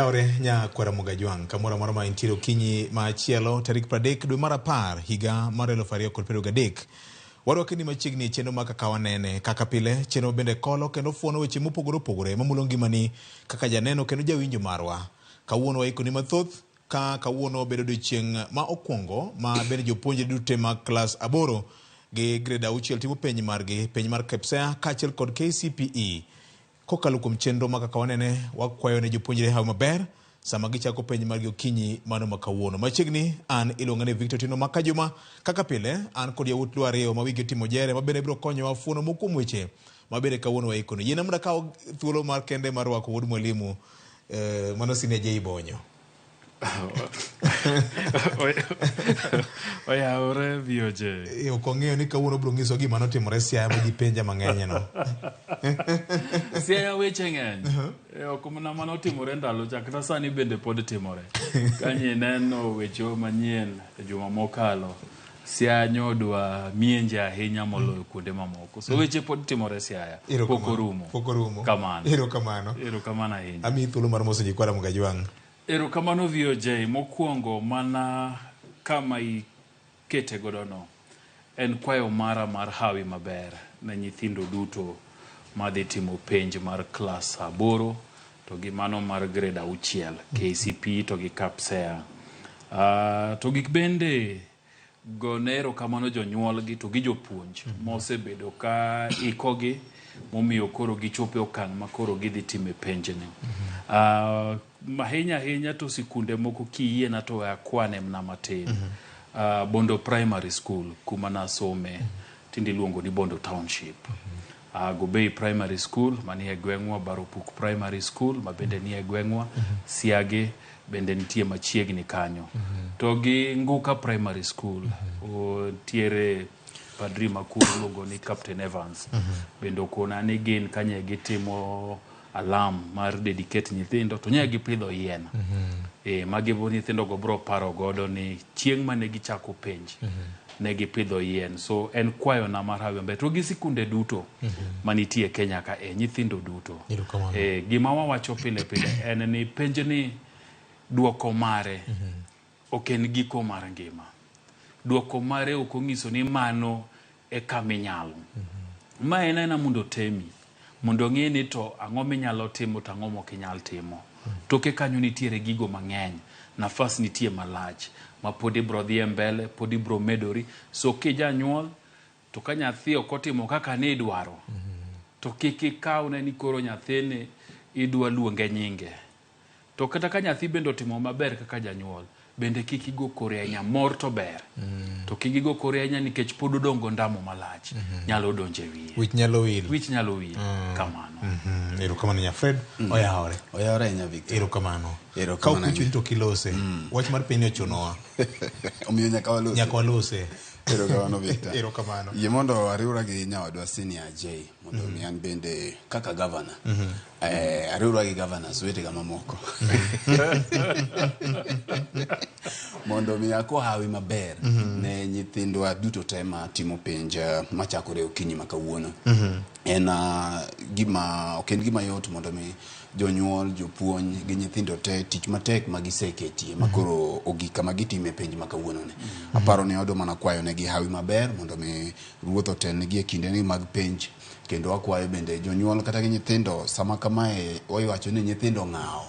Oyawore nya kwara Mugajwang' kamoro amora ma intiere okinyi machielo tarik 30 dwe mar 10 higa mar 2023. Warwaki ni machiegni e chenro ma kaka wanene kaka pile chenro bende kolo kendo fuono weche mopogore opogore mamulo ngimani kaka janeno kendo jawinjo marwa. Kawuono waikoni mathoth ka kawuono bedo odiochieng' ma okwongo ma bende jopuonjre duto mag klas 8 gi grade 6 timo penj margi, penj mar KPSEA kaachiel kod KCPE. Kokalo kuom chenro ma kaka wanene, wakwayo ne jopuonjre hawi maber sama gichako penj margi okinyi mano ma kawuono. Machiegni an iluonga ni Victor Otieno Makajuma. Kaka pile, an kod yawuot Luo ariyo ma wigi otimo jere ma bende biro konyowa fuono moko kuom weche ma bende kawuono waikoni. Yiena mondo akaw thuolo mar kende mar rwako wuod mwalimu eh, mano Senior J Bonyo. Oyawore VOJ. Ok ong'eyo ni kawuono biro nyiso gima notimore Siaya ma ji penja mang'eny no. Siaya weche ng'eny. Ok mana mano otimore ndalo cha kata sani bende pod timore. Kanyo ineno weche manyien e juma mokalo. Siaya nyodwa mienje ahinya moloyo kuonde mamoko. So weche pod timore Siaya. Pok orumo. Pok orumo. Kamano. Erokamano. Erokamano ahinya. Amiyi thuolo mar moso nyikwa Ramogi Ajwang'. Erokamano VOJ. Mokwongo mana kama ikete godo no en kwayo mara mar hawi maber ne nyithindo duto madhi timo penj mar klas 8 to gi mano mar grade 6 KCPE to gi KPSEA. To gik bende gone erokamano jonyuolgi to gi jopuonj mosebedo ka ikogi momiyo koro gichopo e okang' ma koro gidhi time penjni. Ahinya ahinya to sikunde moko kiyiena to we akwane mana matin. Bondo Primary School kuma nasome tinde iluongo ni Bondo Township. Gobei Primary School manie gweng'wa, Baropuk Primary School mabende nie gweng'wa, Siage bende nitie machiegni kanyo. To gi Nguka Primary School, nitiere padri makuo iluongo ni Captain Evans. Bende okona ni gin kanye gitimo alarm mar dedicate nyithindo to nye gipidho yien. Magi nyithindo go bro paro godo ni chieng' mane gichako penj ne gipidho yien. So en kwayo na mar hawi maber. To gi sikunde duto manitie Kenya ka e nyithindo duto. Gima wawacho pile pile en ni penj ni duoko mare ok en giko mar ngima. Duoko mare ok onyiso ni mano e kama inyalo. Ma en aena mondo otemi, mondo ong'e ni to ang'o minyalo timo to ang'o mok inyal timo. Toke kanyo nitiere gigo mang'eny, nafas nitie malach ma pod ibro dhi e mbele, pod ibro medori. So kijanyuol to ka nyathi ok otimo kaka nidwaro, to kik ikawne ni koro nyathini idwa luonge nyinge. To kata ka nyathi bende otimo maber kaka janyuol, bende kik igo kore ahinya. Mor to ber. To kik igo kore ahinya nikech pod odongo ndamo malach. Nyalo donjo e wiye. Wich nyalo wil. Wich nyalo wil. Kamano. Erokamano nya Fred. Oyawore. Oyawore ahinya Victor. Erokamano. Erokamano Ka ok uchuni to kilose. Wach mar piny ochunowa. Omiyo nyaka walose. Nyaka walose. Erokamano Victor. Erokamano. Yie mondo ariwra gi nyawadwa Senior J mondo mi an bende kaka governor. Ariwra gi governors wetega mamoko. Mondo mi akwa hawi maber ne nyithindwa duto te ma timo penj machakore okinyi ma kawuono. En gima ok en gima yot mondo mi jonyuol, jopuonj gi nyithindo te tich matek ma giseketie ma koro ogik kama gitime penj ma kawuono ni. Aparo ni odwa mana kwayo negi hawi maber mondo mi Ruoth otelnegi e kindeni mag penj kendo akwayo bende jonyuol kata gi nyithindo sama kamae iwacho ni nyithindo ng'awo.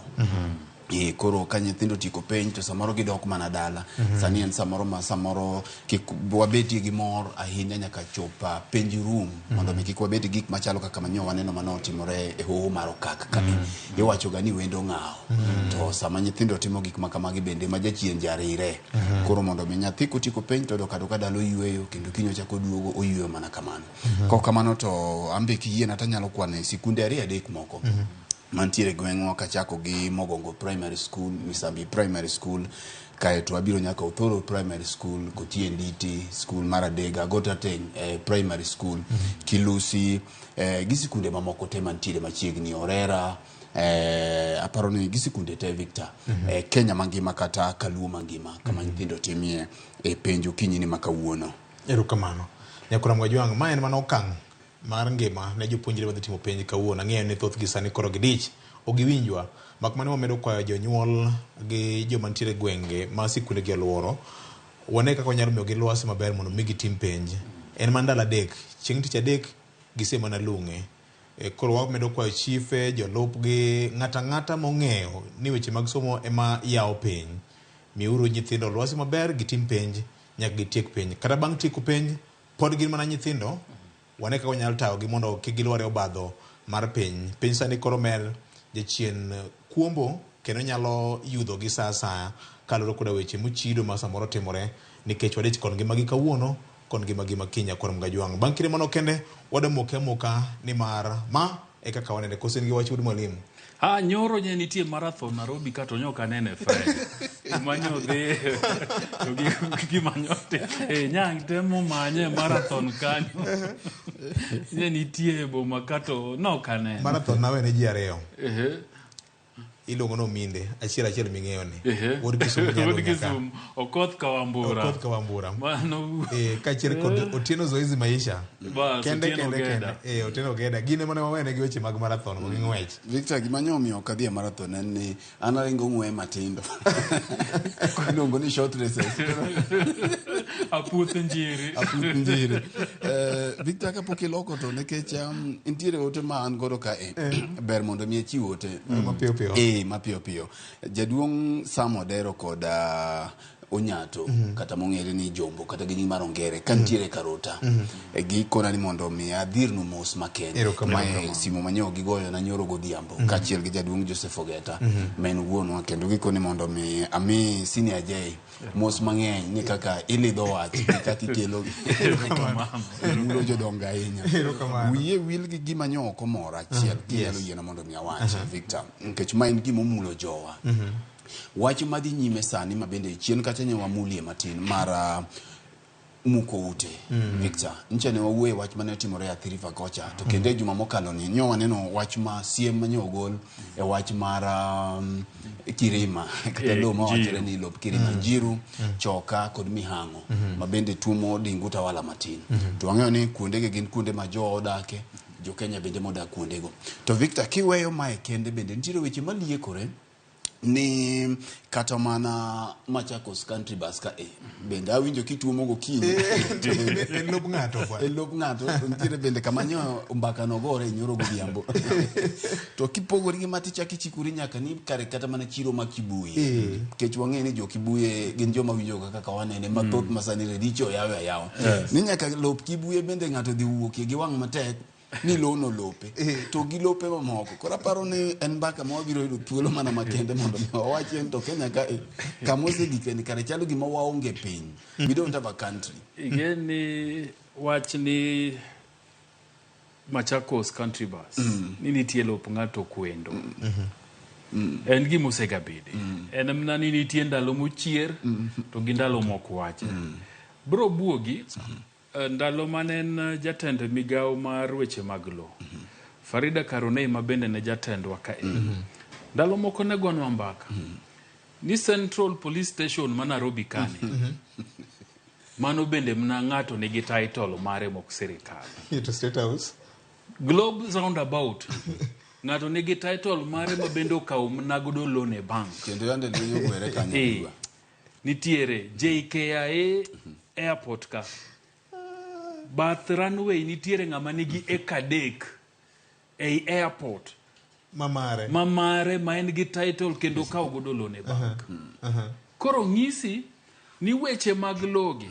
Koro ka nyithindo otieko penj to samoro gidok mana dala. Sani en samoro ma samoro kik wabetie gi mor ahinya nyaka chop penj rum mondo mi kik wabed gi gik machalo kaka manyo waneno mane otimore e hoho mar Okak ka. Iwacho ga ni wendo ng'awo. To sama nyithindo timo gik ma kamagi bende ma jachien jarire. Koro mondo mi nyathi kotieko penj to odok adoka dala oyueyo kendo kiny ochako oduogo oyueyo mana kamano. Kok kamano to an be kiyiena to anyalo kwano e sikunde ariyo adek moko. Mantiere e gweng'wa kachako gi Mogongo Primary School, Misambi Primary School, kaeto abiro nyaka Othoro Primary School, Kotie Nditi, skul mar Adega, Gotateng Primary School, Kilusi, gi sikunde mamoko te mantiere machiegni, Orera, aparo ni gi sikunde te Victor, Kenya mangima kata Kaluo mangima kama nyithindo timie e penj okinyi ni ma kawuono. Erokamano. Nyakora Mwajwang', ma en mana okang' mar ngima ne jopuonjre madhi timo penj kawuono. Ang'eyo ni thothgi sani koro gidich, ok giwinjwa. Mak mana wamedo kwayo jonyuol gi joma nitiere e gwenge ma sikunde gi oluoro, wane kaka wanyalo miyogi lwasi maber mondo mi gitim penj. En mana ndalo 3, chieng' tich adek gise mana lung'e. Koro wamedo kwayo chife, jolupgi, ng'ato ang'ata mong'eyo ni weche mag somo ema yawo piny. Miuru nyithindo lwasi maber gitim penj nyaka gitiek penj. Kata bang' tieko penj, pod gin mana nyithindo, wane kaka wanyalo tayogi mondo kik gilwar e obadho mar piny. Piny sani koro mer, jachien kuombo kendo nyalo yudhogi sa asaya kaluwore koda weche mochido ma samoro timore nikech wadich kod ngimagi kawuono kod ngimagi ma kiny akor Mgajwang'. Bang' kinde mano kende, wadamoke amoka nimar ma e kaka wanene. Koso in gi wach wuod mwalimu? Ah, nyoro nye nitie marathon Nairobi ka to nyoka nene Fred. Kuma nyo dhi to gi gima nyote. Eh, nyang temo manye marathon kanyo. Nye nitie e boma ka to nok anene. Marathon nawene ji 2. Ehe. Iluongo ni Ominde, achiel achiel ming'eyo ni. Ehe. Wuod Kisumu nyalo Wuod nyaka. Kisumu, Okoth Kawambura. Okoth Kawambura. Mano. Kaachiel kod Otieno Zoezi Maisha. Bas, Kende, Otieno kende, Ogeda. kende. Otieno Ogeda. Gin ema ne wawene gi weche mag marathon go gi ng'wech. Victor, gima nyo omiyo ok adhi e marathon en ni an aringo ng'weye matindo. Iluongo ni short races. Apuoth njiri. Apuoth njiri. Victor, kapok iloko to nikech nitiere ote ma an godo ka e. Ber mondo mi achiw ote. Mapiyo piyo. Mapiyo piyo. Jaduong' Sam Odero kod Onyato, kata mong'ere ni Jombo, kata gi nying mar Ongere, ka nitiere Karota. Gikona ni mondo mi adhirnu mos makende. Erokamano. Mae simu manyo gigoyo na nyoro godhiambo, kaachiel gi jaduong' Joseph Ogeta, ma en wuonwa, kendo gikoni mondo mi ami Senior J mos mang'eny ni kaka ilidho wach, gi kaka ikelo mulo jodongo ahinya. Erokamano. Wiye wil gi gima nyo ok omora achiel, kinyalo yiena mondo mi awach, Victor, nikech ma en gima omulo jowa. Wach madhi nyime sani ma bende chien kacha ne wamulie matin mar muko ute, Victor. Nche ne wawuoye wach mane otimore e Athi River kocha, to kendo e juma mokalo ni nyo waneno wach ma siem mane ogol e wach mar Kirima, kata lowo ma wachore ni lop Kirima, Njiru, Choka kod Mihango, ma bende tuomo dingo utawala matin. To wang'eyo ni kuondegi gin kuonde ma jowa odake, jo Kenya bende modak kuondego. To Victor, kiweyo mae kende bende nitiere weche maliekore ni kata mana Machakos Country Bus ka e bende awinjo kituomo gokinyi. En lop ng'ato bwana. En lop ng'ato, to nitiere bende kama nyo mbaka no gore nyoro godhiambo. To kipogori gi mati chak ichikori nyaka ni kare kata mana chiro ma Kibuye. Nikech wang'eyo ni jo Kibuye gin joma winjo kaka wanene mathoth ma sani richo oyawe ayawa. Ni nyaka lop Kibuye bende ng'ato dhi wuokie gi wang' matek ni lono lope to gi lope mamoko. Koro aparo ni en mbaka ma wabiro yudo thuolo mana makende mondo mi wawachi en to Kenya ka e kama osegike ni kare chalo gima waonge piny. We don't have a country. Ing'e ni wach ni Machakos Country Bus ni nitie lop ng'ato kwendo. En gima osegabede. En mana ni nitie ndalo mochier to gi ndalo mok wache. Bro buogi ndalo mane en jatend migawo mar weche mag lowo, Farida Karoney ma bende ne jatendwa ka e. Ndalo moko ne gonwa mbaka ni Central Police Station ma Nairobi kani. Mano bende mna ng'ato nigi title mare mok sirikal. To State House. Globe Roundabout. Ng'ato nigi title mare ma bende okawo mna godo loan e bank. Kendo yande lweny ogwere kanyo. Nitiere JKIA Airport ka. Bath runway nitiere ng'ama nigi eka 3 ei airport. Mamare. Mamare ma en gi title kendo okawo godo loan e bank. Koro ng'isi ni weche mag logi.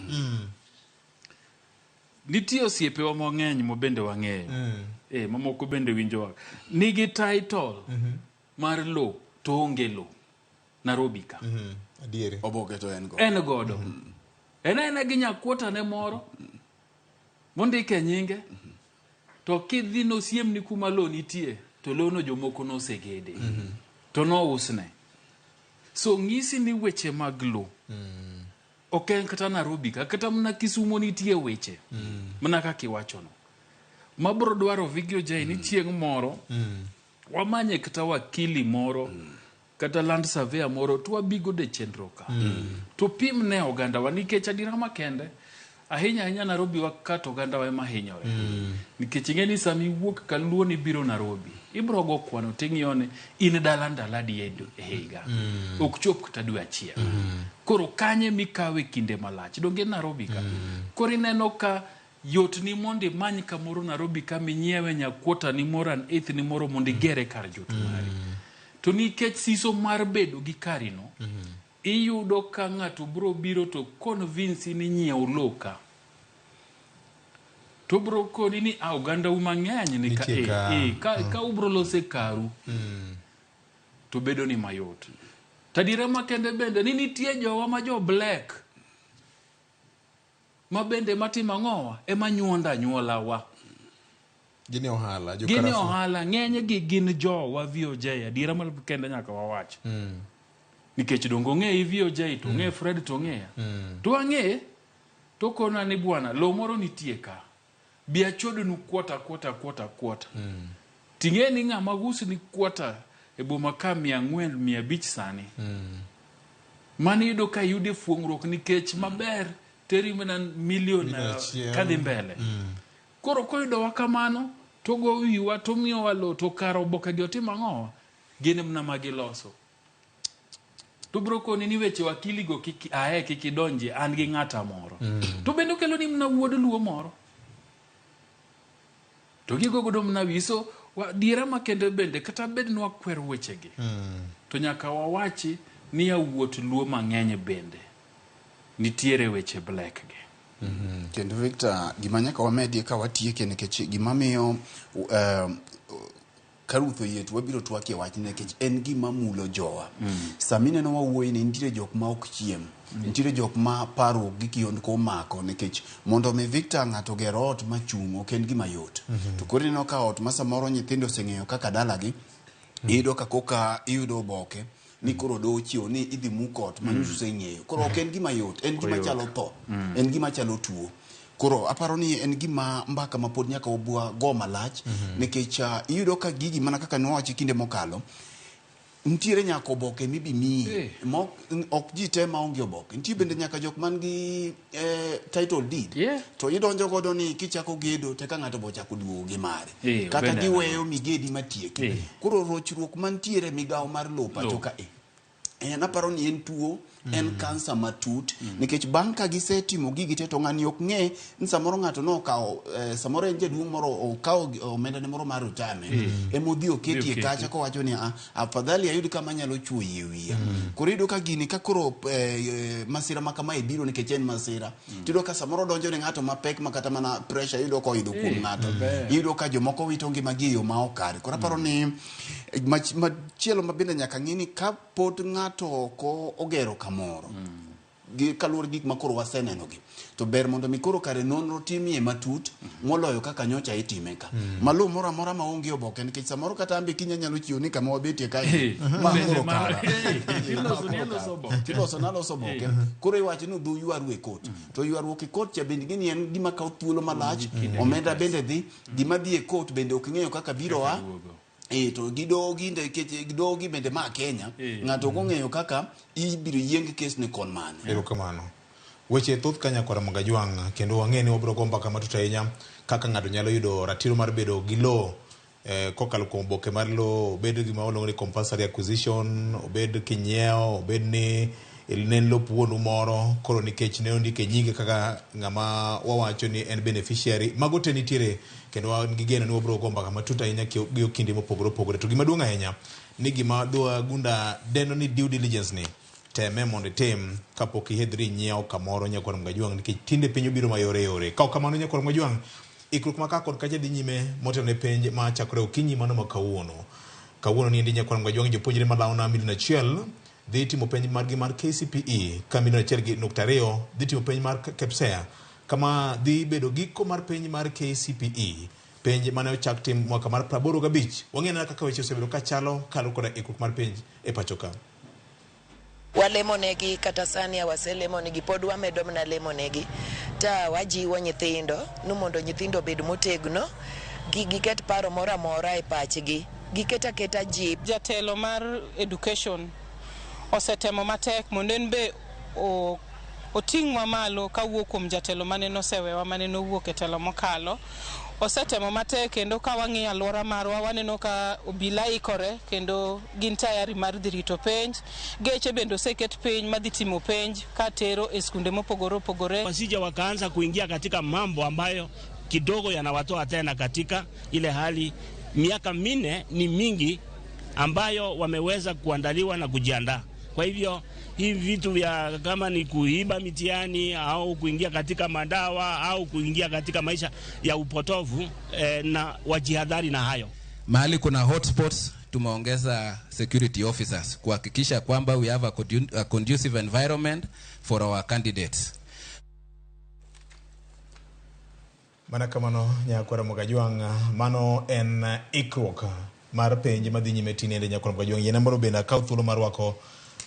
Nitie osiepewa mang'eny ma bende wang'eyo. Mamoko bende winjowa. Nigi title mar lo to onge lo Nairobi ka. Adieri. Oboke to en go. En godo. En aena gi nyakwota ne moro mondike nyinge. To kidhi nosiem ni kuma lo nitie to lono jomoko nosegede. To nousne. So ng'isi ni weche mag lo. Ok en kata Nairobi ka, kata mana Kisumo nitie weche. Mana kaka iwachono. Mabro dwaro Vigio J ni chieng' moro wamanye kata wakili moro kata land surveyor moro to wabi godo e chenro ka. To pim ne ogandawa nikech adiera makende. Ahinya ahinya Nairobi wa ka to oganda wa ema hinyore. Nikech ing'e ni sama iwuok kaluo ni ibiro Nairobi, ibiro go kwano ting'iyo ni in dala ndalo adi e higa. Ok chop kata dwe achiel. Koro kanye mikawe kinde malach? Donge en Nairobi ka? Koro ineno ka yot ni mondo imany kamoro Nairobi ka minyiewe nyakwota ni moro an eighth ni moro mondo igere kar jot mari. To nikech siso mar bedo gi karino, iyudo ka ng'ato biro biro to convince ni nyiew lowo ka. To biro koni ni a oganda u mang'eny ni ka, Nitie ka. Ka ubiro lose karu to bedo ni mayot. Tadiera makende bende ni nitie jowa ma jo black ma bende matimo ang'owa ema nyuondo anyuola wa. Gin e ohala, jo Gin e Carrefour. ohala, ng'eny gi gin jowa VOJ, adiera mar kende nyaka wawach. Nikech donge ong'eyi VOJ to ong'e Fred to ong'eya. To ang'e to kona ni bwana lowo moro nitie ka. Bi achodnu kwota kwota kwota kwota. Ting'e ni ng'ama usni kwota e boma ka 400 500 sani. Mano iyudo ka iyude fuong'ruok nikech maber teri mana milion Milion achiel. kadhi mbele. Koro koyudowa kamano to go wiwa to miyowa lowo to kar oboke gi otimo ang'owa? Gin mana ma giloso. To biro koni ni weche wakili go kik ae kik idonjie an gi ng'ata moro. To bende okelo ni mana wuod luo moro. To gigo godo mana wiyi. So diera makende bende kata bed ni wakwero wechegi. To nyaka wawachi ni yawuot luo mang'eny bende nitiere weche black gi. Kendo Victor, gima nyaka wamedie ka watieke nikech gima miyo ka Ruth oyie to wabiro twakie wachni nikech en gima mulo jowa. Sama ineno wawuoyo ni nitiere jok ma ok chiem, nitiere jok ma parruok gi kiondko omako nikech mondo mi Victor ng'ato ger ot machung' ok en gima yot. To koro ineno ka ot ma samoro nyithindo oseng'eyo kaka dalagi, iyudo ka koka iyudo oboke ni koro doho ochiwo ni idhi muk ot ma nyocha oseng'eyo. Koro ok en gima yot, en gima chalo tho, en gima chalo tuo. Koro aparo ni en gima mbaka ma pod nyaka wabwa go malach nikech iyudo ka gigi mana kaka nwawacho kinde mokalo nitiere nyaka oboke mibi miyi ma ok ji te maonge oboke. Nitie bende nyaka jok man gi title deed to idonjo godo ni kichako gedo to eka ng'ato bochako duogo gi mare kata giweyo migedi matieki. Koro rochruok mantiere migawo mar lowo pacho ka en aparo ni en tuo, en kansa matut nikech bang' ka gisetimo gigi te to ng'ani ok ng'e ni samoro ng'ato nokawo samoro en jaduong' moro okawo omendane moro mar retirement ema odhi oketie kacha kowacho ni afadhali ayud kama anyalo chuoyie wiya. Koro iyudo ka gini ka koro masira ma kamae biro nikech en masira tiyudo ka samoro donjo ne ng'ato mapek ma kata mana pressure iyudo koidho kuom ng'ato. Iyudo ka jomoko wito ngimagi e yo ma ok kare. Koro aparo ni machielo ma bende nyaka ng'i ni ka pod ng'ato ok ogero kamoro gi kaluwore gi gik ma koro waseneno gi to ber mondo mi koro kare nonro timie matut moloyo kaka nyocha itime ka ma lowo moro amora maonge oboke nikech samoro kata ambe kiny anyalo chiwo ni kama wabetie kae ma koro kara tiloso naloso oboke koro iwacho ni udhi ywaru e court to ywaruok e court cha bende gini en gima kawo thuolo malach omenda bende dhi gima dhi e court bende ok ing'eyo kaka biro a to gi doho gi nikech doho gi bende ma Kenya ng'ato ok ong'eyo kaka ibiro yieng kes ne kon mane. Erokamano. Weche thoth ka nyakwara Magajwang' kendo wang'e ni wabiro go mbaka matut ahinya kaka ng'ato nyalo yudo ratiro mar bedo gi lowo kokalo kuom oboke mar lowo, obed gima waluongo ni compulsory acquisition, obed kinyiewo, obed ni ne en lop wuonu moro koro nikech ne ondike nyinge kaka ng'ama wawacho ni en beneficiary. Mago te nitiere kendo wan gi geno ni wabiro go mbaka matut ahinya gi okinde mopogore opogore. To gima duong' ahinya ni gima dho wagunda dendo ni due diligence ni teme mondo itim kapok ihedhri inyiewo kamoro nyakwar Mgajwang' nikech tinde piny obiro mayore yore. Ka ok kamano nyakwar Mgajwang' ikruok ma ka kod kacha dhi nyime motelo ne penj ma chakore okinyi mano ma kawuono. Kawuono ni endi nyakwar Mgajwang' jopuonjre malawo na milion 1 dhi timo penj margi mar KCPE ka milion 1.2 dhi timo penj mar KPSEA kama dhi bedo giko mar penj mar KCPE penj mane ochak tim mwaka mar 85. Wang'e na kaka weche osebedo kachalo kaluwore koda ikruok mar penj e pacho ka. Walemo negi kata sani waselemo negi pod wamedo mana lemo negi ta wajiwo nyithindo ni mondo nyithindo obed motegno giket paro moro amora e pachgi giket aketa jip. Jatelo mar education osetemo matek mondo en be Oting'wa malo kawuok kuom jatelo mane nosewewa mane nowuok e telo mokalo. Osetemo matek kendo ka wang'iyo alwora marwa waneno ka obila ikore kendo gin tayari mar dhi rito penj. Geche bende oseket piny madhi timo penj katero e skunde mopogore opogore. Wasije wakaanza kuingia katika mambo ambayo kidogo yanawatoa tena katika ile hali. Miaka 4 ni mingi ambayo wameweza kuandaliwa na kujiandaa. Kwa hivyo hivi vitu vya kama ni kuiba mitihani au kuingia katika madawa au kuingia katika maisha ya upotovu na wajihadhari na hayo. Mahali kuna hotspots tumeongeza security officers kuhakikisha kwamba we have a conducive environment for our candidates. Mana kamano nyakwara Mogajwang', mano en ikruok mar penj madhi nyime tinende nyakwara Mogajwang'. Yien moro bende akaw thuolo mar rwako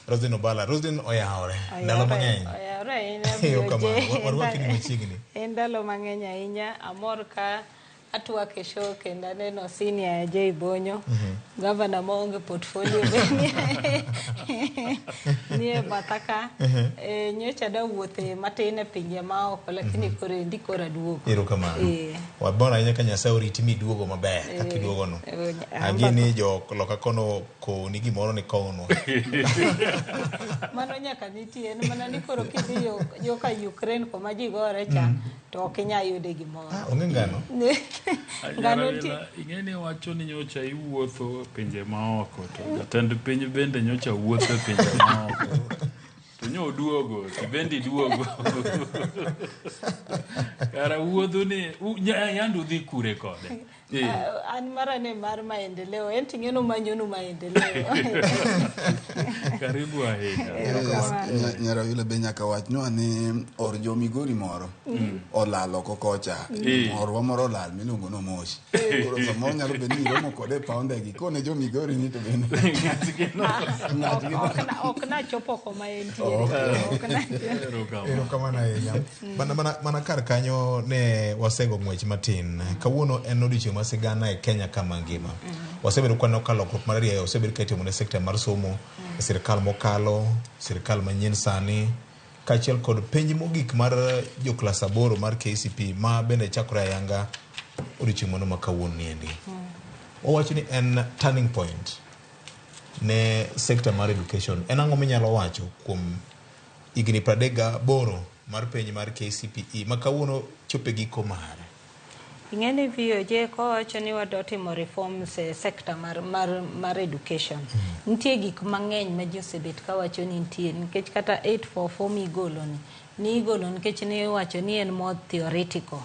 Roslyn Obala. Roslyn oyawore ndalo mang'eny. Oyawore ahinya. Warwaki ni machiegni. En ndalo mang'eny ahinya. Amor ka atwak e show kendo aneno senior Jay Bonyo. Governor maonge portfolio be nie batha ka. Nyocha dawuothe matin e pinje maoko lakini koro endi koro aduogo. Erokamano. Wabor ahinya ka Nyasaye oriti miduogo maber kaka iduogono. Ageni jo loka kono kowni gimoro ni kownwa. Mano nyaka nitie en mana ni koro kidhi yo ka Ukraine koma ji gore cha to ok inyal yude gimoro. Onge ngano? Ngano nitie. Ing'eni wacho ni nyocha iwuotho pinje maoko to jatend piny bende nyocha wuotho e pinje maoko. To nyo oduogo, to bende iduogo. Kara wuodhu ni yande udhi kure kode? An mara ne mar maendeleo, en ting'eno manyonu maendeleo. Karibu ahinya. Nyarawila be nyaka wachnwa ni or jo Migori moro olal oko kocha. Orwa moro olal miluongo ni Omosh. Koro samoro nyalo bedo ni iromo kode e paw ndege. Ikone jo Migori ni to bende. Ok nachopo koma entie. Erokamano ahinya. Mana kar kanyo ne wasego ng'wech matin. Kawuono en odiochieng' ma sigana e Kenya kama ngima. Wasebedo ka waneno ka lokruok mar rieyo osebedo ka itimo ne sekta mar somo, sirikal mokalo, sirikal manyien sani, kaachiel kod penj mogik mar jo klas 8 mar KCPE ma bende chakore ayanga odiochieng' mano ma kawuono niendi. Wawacho ni en turning point ne sekta mar education. En ang'o minyalo wacho kuom higni 38 mar penj mar KCPE ma kawuono chopo e giko mare? Ing'eni VOJ kowacho ni wadwa timo reforms e sector mar education. Nitie gik mang'eny ma ji osebet kawacho ni nitie nikech kata 844 migolo ni igolo nikech ne iwacho ni en more theoretical.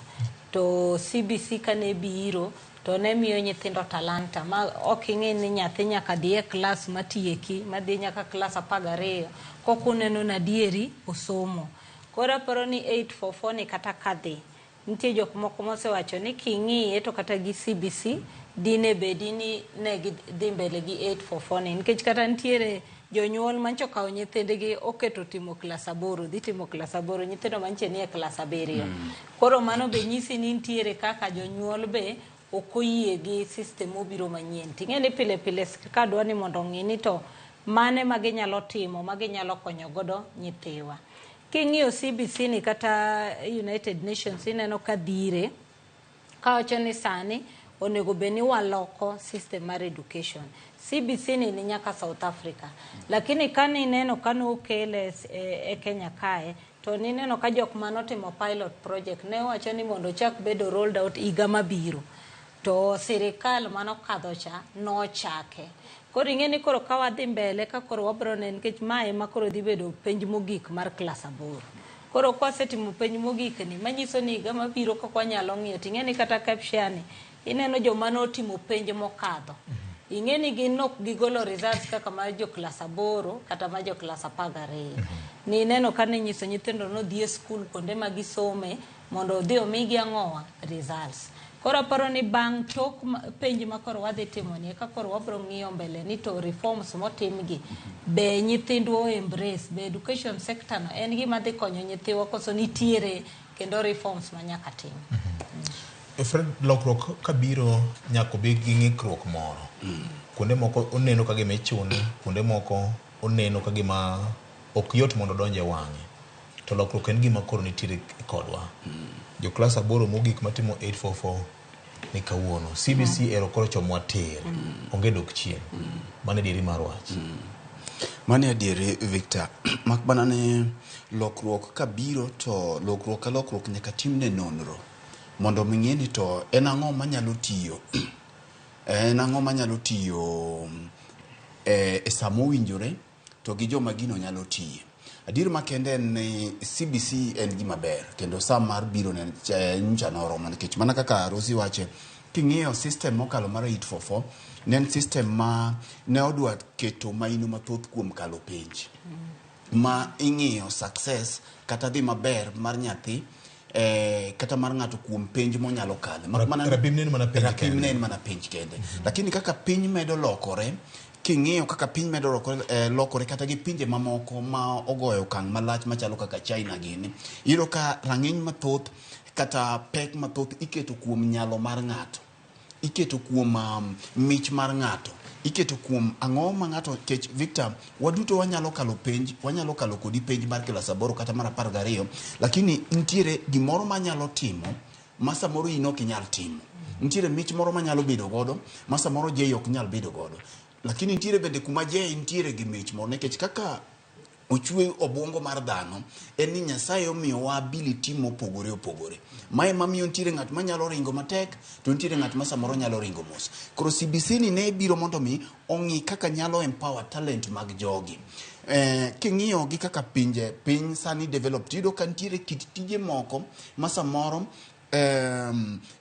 To CBC kane biro to ne miyo nyithindo talanta ma ok ing'e ni nyathi nyaka dhi e klas matieki madhi nyaka klas 12 koka uneno ni adieri osomo. Koro aparo ni 844 ni kata kadhi nitie jok moko mosewacho ni king'iye to kata gi CBC dine bedi ni ne gidhi mbele gi 844 ni nikech kata nitiere jonyuol mancho okawo nyithindgi oketo timo klas 8 dhi timo klas 8 nyithindo mantie nie klas 7. Koro mano be nyisi ni nitiere kaka jonyuol be ok oyie gi system mobiro manyien. Ting'e ni pile pile sirkal dwa ni mondo ong'i ni to mane ma ginyalo timo ma ginyalo konyo godo nyithiwa. King'iyo CBC ni kata United Nations ineno ka dhire kawacho ni sani onego bed ni waloko system mar education. CBC ni nyaka South Africa. Lakini kane ineno kane okele e Kenya kae to nineno ka jok manotimo pilot project ne wacho ni mondo ochak bedo rolled out higa mabiro. To sirikal manokadho cha nochake. Koro ing'e ni koro ka wadhi mbele ka koro wabro neno nikech mae ema koro dhi bedo penj mogik mar klas 8. Koro kwasetimo penj mogik ni manyiso ni higa mabiro kaka wanyalo ng'iyo ting'e ni kata KEPSHA ni ineno joma notimo penj mokadho. Ing'e ni gin ok gigolo results kaka mar jo klas 8 kata mar jo klas 12. Ni ineno ka nyiso nyithindo nodhi e skul kuonde ma gisome mondo odhi omigi ang'owa results. Koro aparo ni bang' tok penj ma koro wadhi timo ni eka koro wabro ng'iyo mbele ni to reforms motimgi be nyithindwa o embrace, be education sector no en gima dhi konyo nyithiwa koso nitiere kendo reforms ma nyaka tim. Fred, lokruok kabiro nyaka obed gi ng'ikruok moro. Kuonde moko oneno ka gima ichune, kuonde moko oneno ka gima ok yot mondo odonj e wang'e. To lokruok en gima koro nitiere kodwa. Jo klas aboro mogik matimo 844 ni kawuono. CBC ero koro chomwa tir. Onge dok chien. Mano e dieri mar wach. Mano e adieri Victor. Mak mana ni lokruok kabiro to lokruok ka lokruok nyaka timne nonro mondo mi ng'e ni to en ang'o manyalo tiyo en ang'o manyalo tiyo e, e sama owinjore to gi joma gino nyalo tiye. Adier makende en ni CBC en gima ber kendo sa mar biro ne nyocha noromo nikech mana kaka Rosi wache king'iyo system mokalo mar 844 ne en system ma ne odwa keto maino mathoth kuom kalo penj ma ing'iyo success kata dhi maber mar nyathi eh, kata mar ng'ato kuom penj monyalo kale. Mak mana- Rapim ne en mana penj rapim kende. ne en mana penj kende. Lakini kaka piny medo lokore, king'iyo kaka piny medo lokore, eh, lokore kata gi pinje mamoko ma ogoyo okang' malach machalo kaka China gini, iyudo ka rang'iny mathoth kata pek mathoth iketo kuom nyalo mar ng'ato iketo kuom um, mich mar ng'ato iketo kuom ang'o ma ng'ato kech Victor waduto wanyalo kalo penj wanyalo kalo kodi penj mar klas aboro kata mar apar gariyo lakini nitiere gimoro manyalo timo ma samoro in ok inyal timo nitiere mich moro manyalo bedo godo ma samoro Jay ok nyal bedo godo lakini nitiere bende kuma Jay nitiere gi mich moro nikech kaka ochwe obwongo mar dhano en ni Nyasaye omiyowa ability mopogore opogore. Mae mamiyo nitiere ng'at manyalo ringo matek to nitiere ng'at ma samoro nyalo ringo mos. Koro CBC ni ne biro mondo mi ong'i kaka nyalo empower talent mag jogi. Eh, king'iyo gi kaka pinje piny sani developed iyudo ka nitiere kit tije moko ma samoro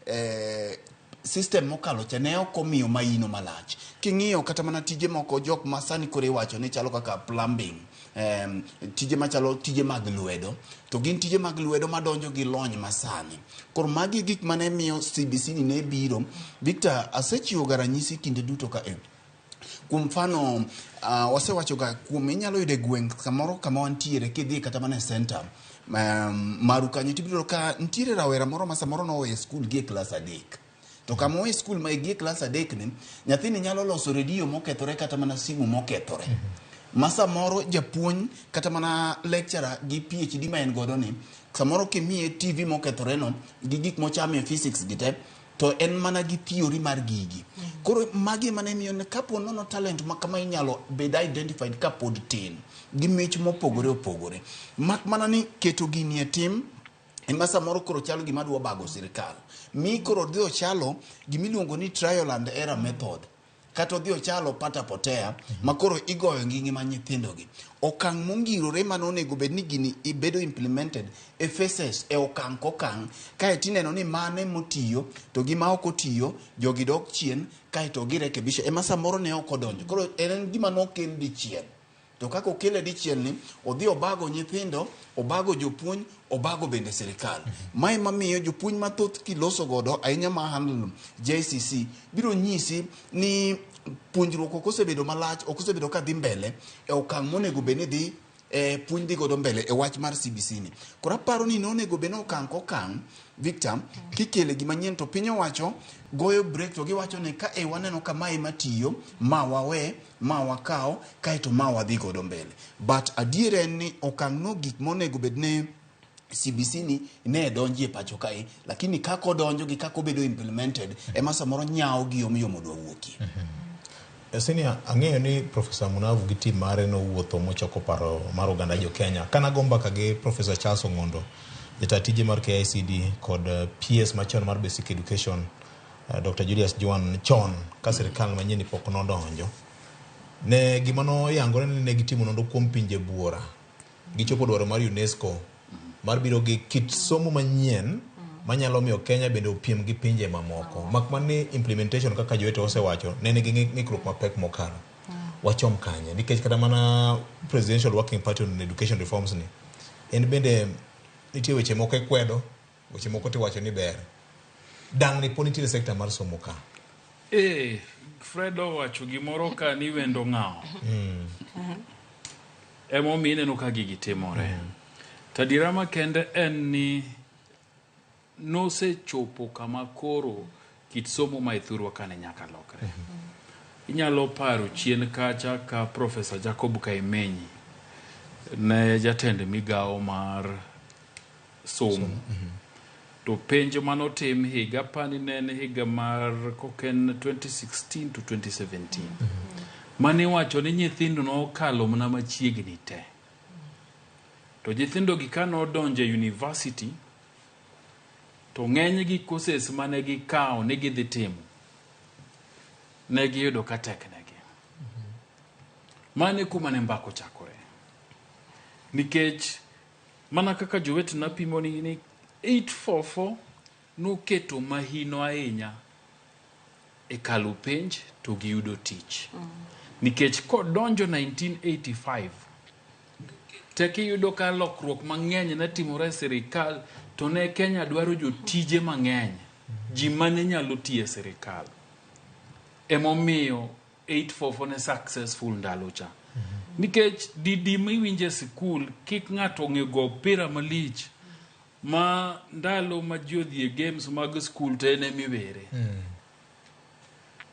eh, system mokalo cha ne ok omiyo maino malach. King'iyo kata mana tije moko jok ma sani koro iwacho ni chalo kaka plumbing, tije machalo tije mag lwedo, to gin tije mag lwedo madonjo gi lony masani. Koro magi e gik mane miyo CBC ni ne biro. Victor, asechiwo ga ranyisi kinde duto ka e. Kuom mfano, wasewacho ga kuom inyalo yudo e gweng' kamoro kama wantiere kidhi kata mana e center maru kanyo tibiro yudo ka nitiere rawera moro ma samoro noweyo skul gi e klas adek. To kama owe skul ma gi e klas adek ni, nyathini nyalo loso redio mokethore kata mana simu mokethore. Ma samoro japuonj kata mana lecturer gi PhD ma en godo ni, samoro kimiye TV mokethore no gi gik mochame e physics gi te, to en mana gi theory mar gigi. Koro magi ema ne miyo ni kapo nono talent ma kama inyalo bed identified kapod tin gi mich mopogore opogore. Mak mana ni keto gini e tim ema samoro koro chalo gima dwa bago sirikal. Mi koro dhi ochalo gimiluongo ni trial and error method. Kata odhi ochalo pata potea ma koro igoyo gi ngima nyithindogi. Okang' mongirore mane onego bed ni gini bedo implemented e phases e okang' kokang' kaeto ineno ni mane motiyo to gi ma ok otiyo jogi dok chien kaeto girekebisha ema samoro ne ok odonjo. Koro en gima nokel dichiel. To kaka okele dichiel ni odhi obago nyithindo, obago jopuonj, obago bende sirikal. Mae mamiyo jopuonj mathoth kiloso godo ahinya ma handle JCC biro nyisi ni puonjruok ok osebedo malach, ok osebedo ka dhi mbele e okang' monego bed ni dhi e puonj dhi godo mbele e wach mar CBC ni. Koro aparo ni nonego bed ni okang' kokang' Victor kikele gima nyien to piny owacho goyo break to giwacho ni ka e waneno ka mae matiyo ma wawe ma wakaw kaeto ma wadhi godo mbele. But adier en ni okang' no gik monego bed ni CBC ni ne donji e pacho kae lakini kaka odonjo gi kaka obedo implemented ema samoro nyawo gi yomyom odwa wuokie. Senior, ang'eyo ni Professor Munavu gi team mare nowuotho mochoko paro mar oganda jo Kenya. Kana go mbaka gi Professor Charles Ong'ondo, jata tije mar KICD kod PS machon mar Basic Education, Dr. Julius Juan chon ka sirikal manyien pok nodonjo. Ne gima noyangore ni ne gitimo nonro kuom pinje buora. Gichopo dwaro mar UNESCO mar biro gi kit somo manyien manyalo miyo Kenya bende opiem gi pinje mamoko. Mak mana ni implementation kaka Joete osewacho ne nigi ng'ikruok mapek mokalo. Wachom kanye? Nikech kata mana Presidential Working Party on Education Reforms ni en bende nitie weche moko ikwedo, weche moko tiwacho ni ber. Dang'ni pod nitiere sekta mar somo ka. Fred owacho gimoro ka ni wendo ng'awo. Emomiyo ineno ka gigi timore. To adiera makende en ni nosechopo kama koro kit somo ma e thurwa ka ne nyaka lokre. Inyalo paro chien kacha ka Professor Jacob Kaimenyi ne jatend migawo mar somo. To penj manotim higa apani ne en higa mar koken 2016 to 2017. Mane iwacho ni nyithindo nokalo mana machiegni te. To nyithindo gi ka nodonjo e university to ng'enygi courses mane gikawo ni gidhi timo ne giyudo ka teknegi. Mano e kuma ne mbaka ochakore. Nikech mana kaka jowetena pimo ni 844 noketo mahino ahinya e kalo penj to giyudo tich. Nikech kodonjo 1985 tek iyudo ka lokruok mang'eny ne timore e sirikal to ne Kenya dwaro jotije mang'eny, ji mane nyalo tiyo e sirikal. Emomiyo 844 ne successful ndalo cha. Nikech didi miwinjo e sikul kik ng'ato ong'e go opira malich ma ndalo ma ji odhi e games mag skul to en emiwere.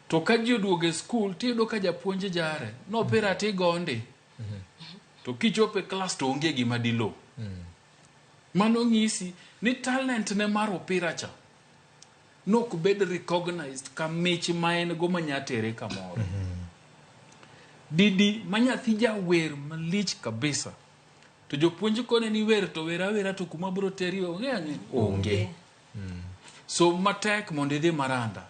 To ka ji oduogo e skul tiyudo ka japuonj jare nopira tigonde. To kichopo e klas to onge gima dilo. Mano ng'isi ni talent ne mar opira cha nok bed recognized ka mich ma en go manya tere kamoro. Didi ma nyathi jawer malich kabisa to jopuonj kone ni wer to wer awera to kuma bro teri onge ang'e onge. Som matek mondo idhi Maranda.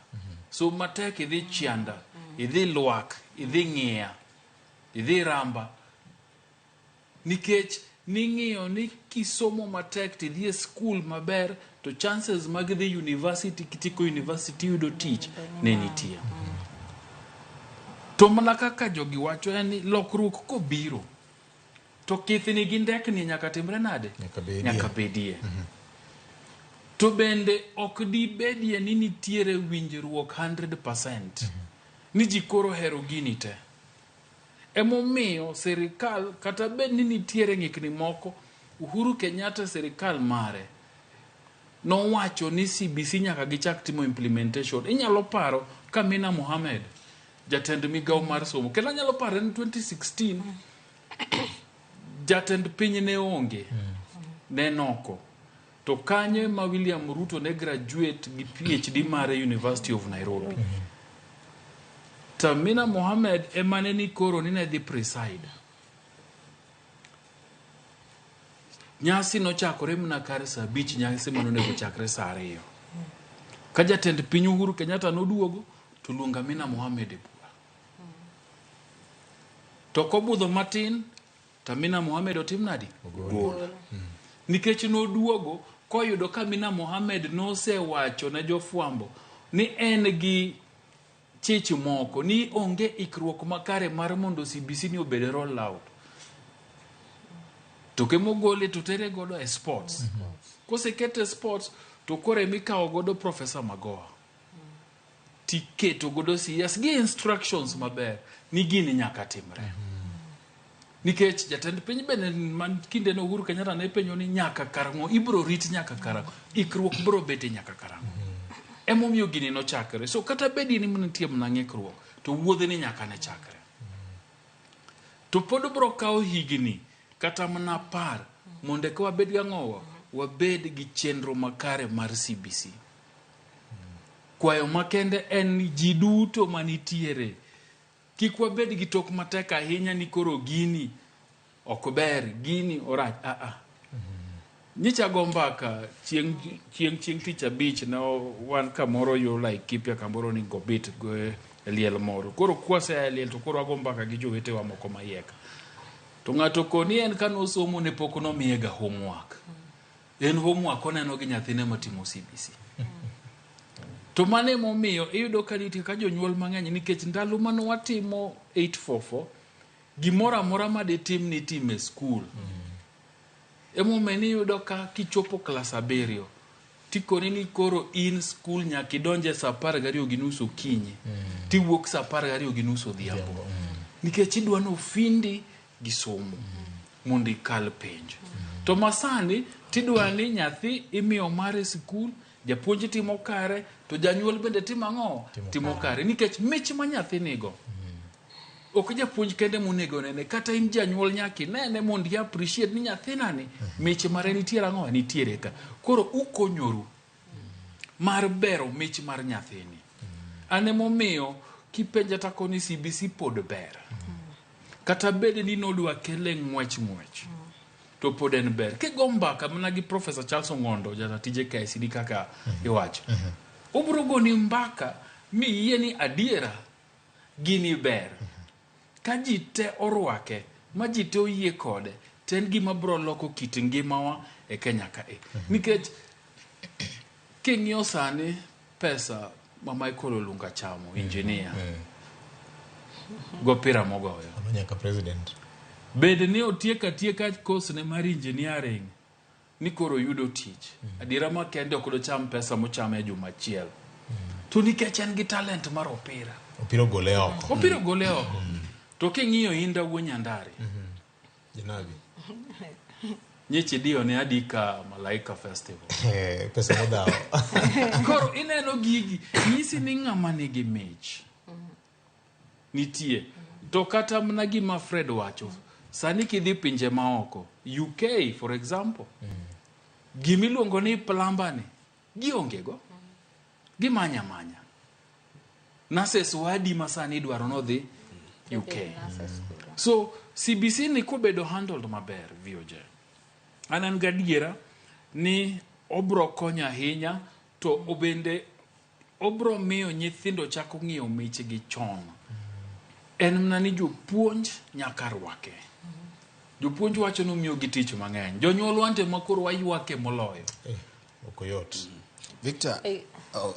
Som matek idhi Chianda, idhi Lwak, idhi Ng'iya, idhi Ramba. Nikech ning'iyo ni kisomo matek tidhi e skul maber to chances mag dhi university kitieko university yudo tich ne nitie. To mana kaka jogi wacho en ni lokruok kobiro to kithni gi ndekni nyaka timre nade? Nyaka bedie. Nyaka bedie. To bende ok dibedie ni nitiere winjruok 100% ni ji koro ohero gini te. Emomiyo sirikal kata bed ni nitiere ng'ikni moko, Uhuru Kenyatta sirikal mare nowacho ni CBC nyaka gichak timo implementation. Inyalo paro ka Amina Mohamed jatend migawo mar somo kendo anyalo paro en 2016 jatend piny ne onge ne noko to kanyo ema William Ruto ne graduate gi PhD mare University of Nairobi. To Amina Mohamed ema ne ni koro ni ne dhi preside. Nyasi nochakore mana kar saa abich, nyasi mane onego chakre saa ariyo. Ka jatend piny Uhuru Kenyatta noduogo to luongo Amina Mohamed e bura. To kobudho matin to Amina Mohamed otim nadi? Ogol. Nikech noduogo koyudo ka Amina Mohamed nosewacho ne jofwambo ni en gi chich moko ni onge ikruok makare mar mondo CBC ni obed roll out. To kemogole to tere godo e sports. Kosekete e sports to koro emikawo godo Professor Magoha. Tiketo godo CS gi instructions maber ni gini nyaka timre. Nikech jatend piny bende man kinde no Uhuru Kenyatta ne penjo ni nyaka karang'o ibro rit nyaka karang'o ikruok bro bete nyaka karang'o. Emomiyo gini nochakre. So kata bedi ni nitie mana ng'ikruok to wuodhe ni nyaka ne chakre. To pod bro kawo higni kata mana apar mondo eka wabed gang'owa wabed gi chenro makare mar CBC. Kwayo makende en ni ji duto manitiere kik wabed gi tok matek ahinya ni koro gini ok ber, gini orach. Ah, ah. Nyicha go mbaka chieng' chieng' chieng' tich abich ne wan kamoro yo Laikipia kamoro ni Ngobit go e liel moro. Koro kwasea e liel to koro wago mbaka gi jowetewa moko maiye ka. To ng'ato koni en kanosomo ne pok nomiye ga homework. En homework oneno gi nyathine matimo CBC. To mano emomiyo iyudo ka nitie ka jonyuol mang'eny nikech ndalo mane watimo 844 gimoro amora maditim nitimo e skul. Emomiyo niyudo ka kichopo klas abiriyo tikoni ni koro in skul nyaka idonje saa apar gariyo gi nus okinyi tiwuok saa apar gariyo gi nus odhiambo nikech idwa ni ofindi gi somo mondo ikal penj. To masani tidwa ni nyathi imiyo mare sikul, japuonj timo kare, to janyuol bende timo ang'o? Timo kare. Nikech mich ma nyathi nigo. Ok japuonj kende monego nene, kata in janyuol nyaka inene mondo i appreciate ni nyathinani mich mare nitiere ang'o nitiere ka. Koro ukonyoru mar bero mich mar nyathini. An emomiyo kipenja takoni CBC pod ber. Kata bed ni nodwa kele ng'wech ng'wech. To pod en ber. Kigo mbaka mana gi Professor Charles Ong'ondo, jatije KICD kaka iwacho. Obiro goni mbaka miyie ni adiera gini ber. Ka ji te orwake, ma ji te oyie kode, to en gima biro loko kit ngimawa e Kenya kae. Nikech king'iyo sani pesa ma Michael Olunga chamo, engineer, go pira mogoyo. Mano nyaka president. Bed ni otieko atieka course ne mar engineering ni koro oyudo tich. Adiera ma kende ok docham pesa mochamo e juma achiel. To nikech en gi talent mar opira. Opira ogole oko. Opira ogole oko. To king'iyo Inda wuo Nyandari. Janabi. Nyeche diyo ne adi ka Malaika Festival. Pesa modhawo. Koro ineno gigi, nyisi ni ng'ama nigi mich. Nitie. To kata mana gima Fred wacho, sani kidhi pinje maoko, UK for example, gimiluongo ni plumber ni, gionge go. Gimanya manya. Nurses wadi ma sani idwaro nodhi UK. So CBC ni kobedo handled maber VOJ. An an gadiera ni obro konyo ahinya to obende obro miyo nyithindo chako ng'iyo michgi chon. En mana ni jopuonj nyaka rwake. Jopuonj wacho ni omiyogi tich mang'eny. Jonyuol wante ma koro waywake moloyo. Ok oyot. Victor, oh.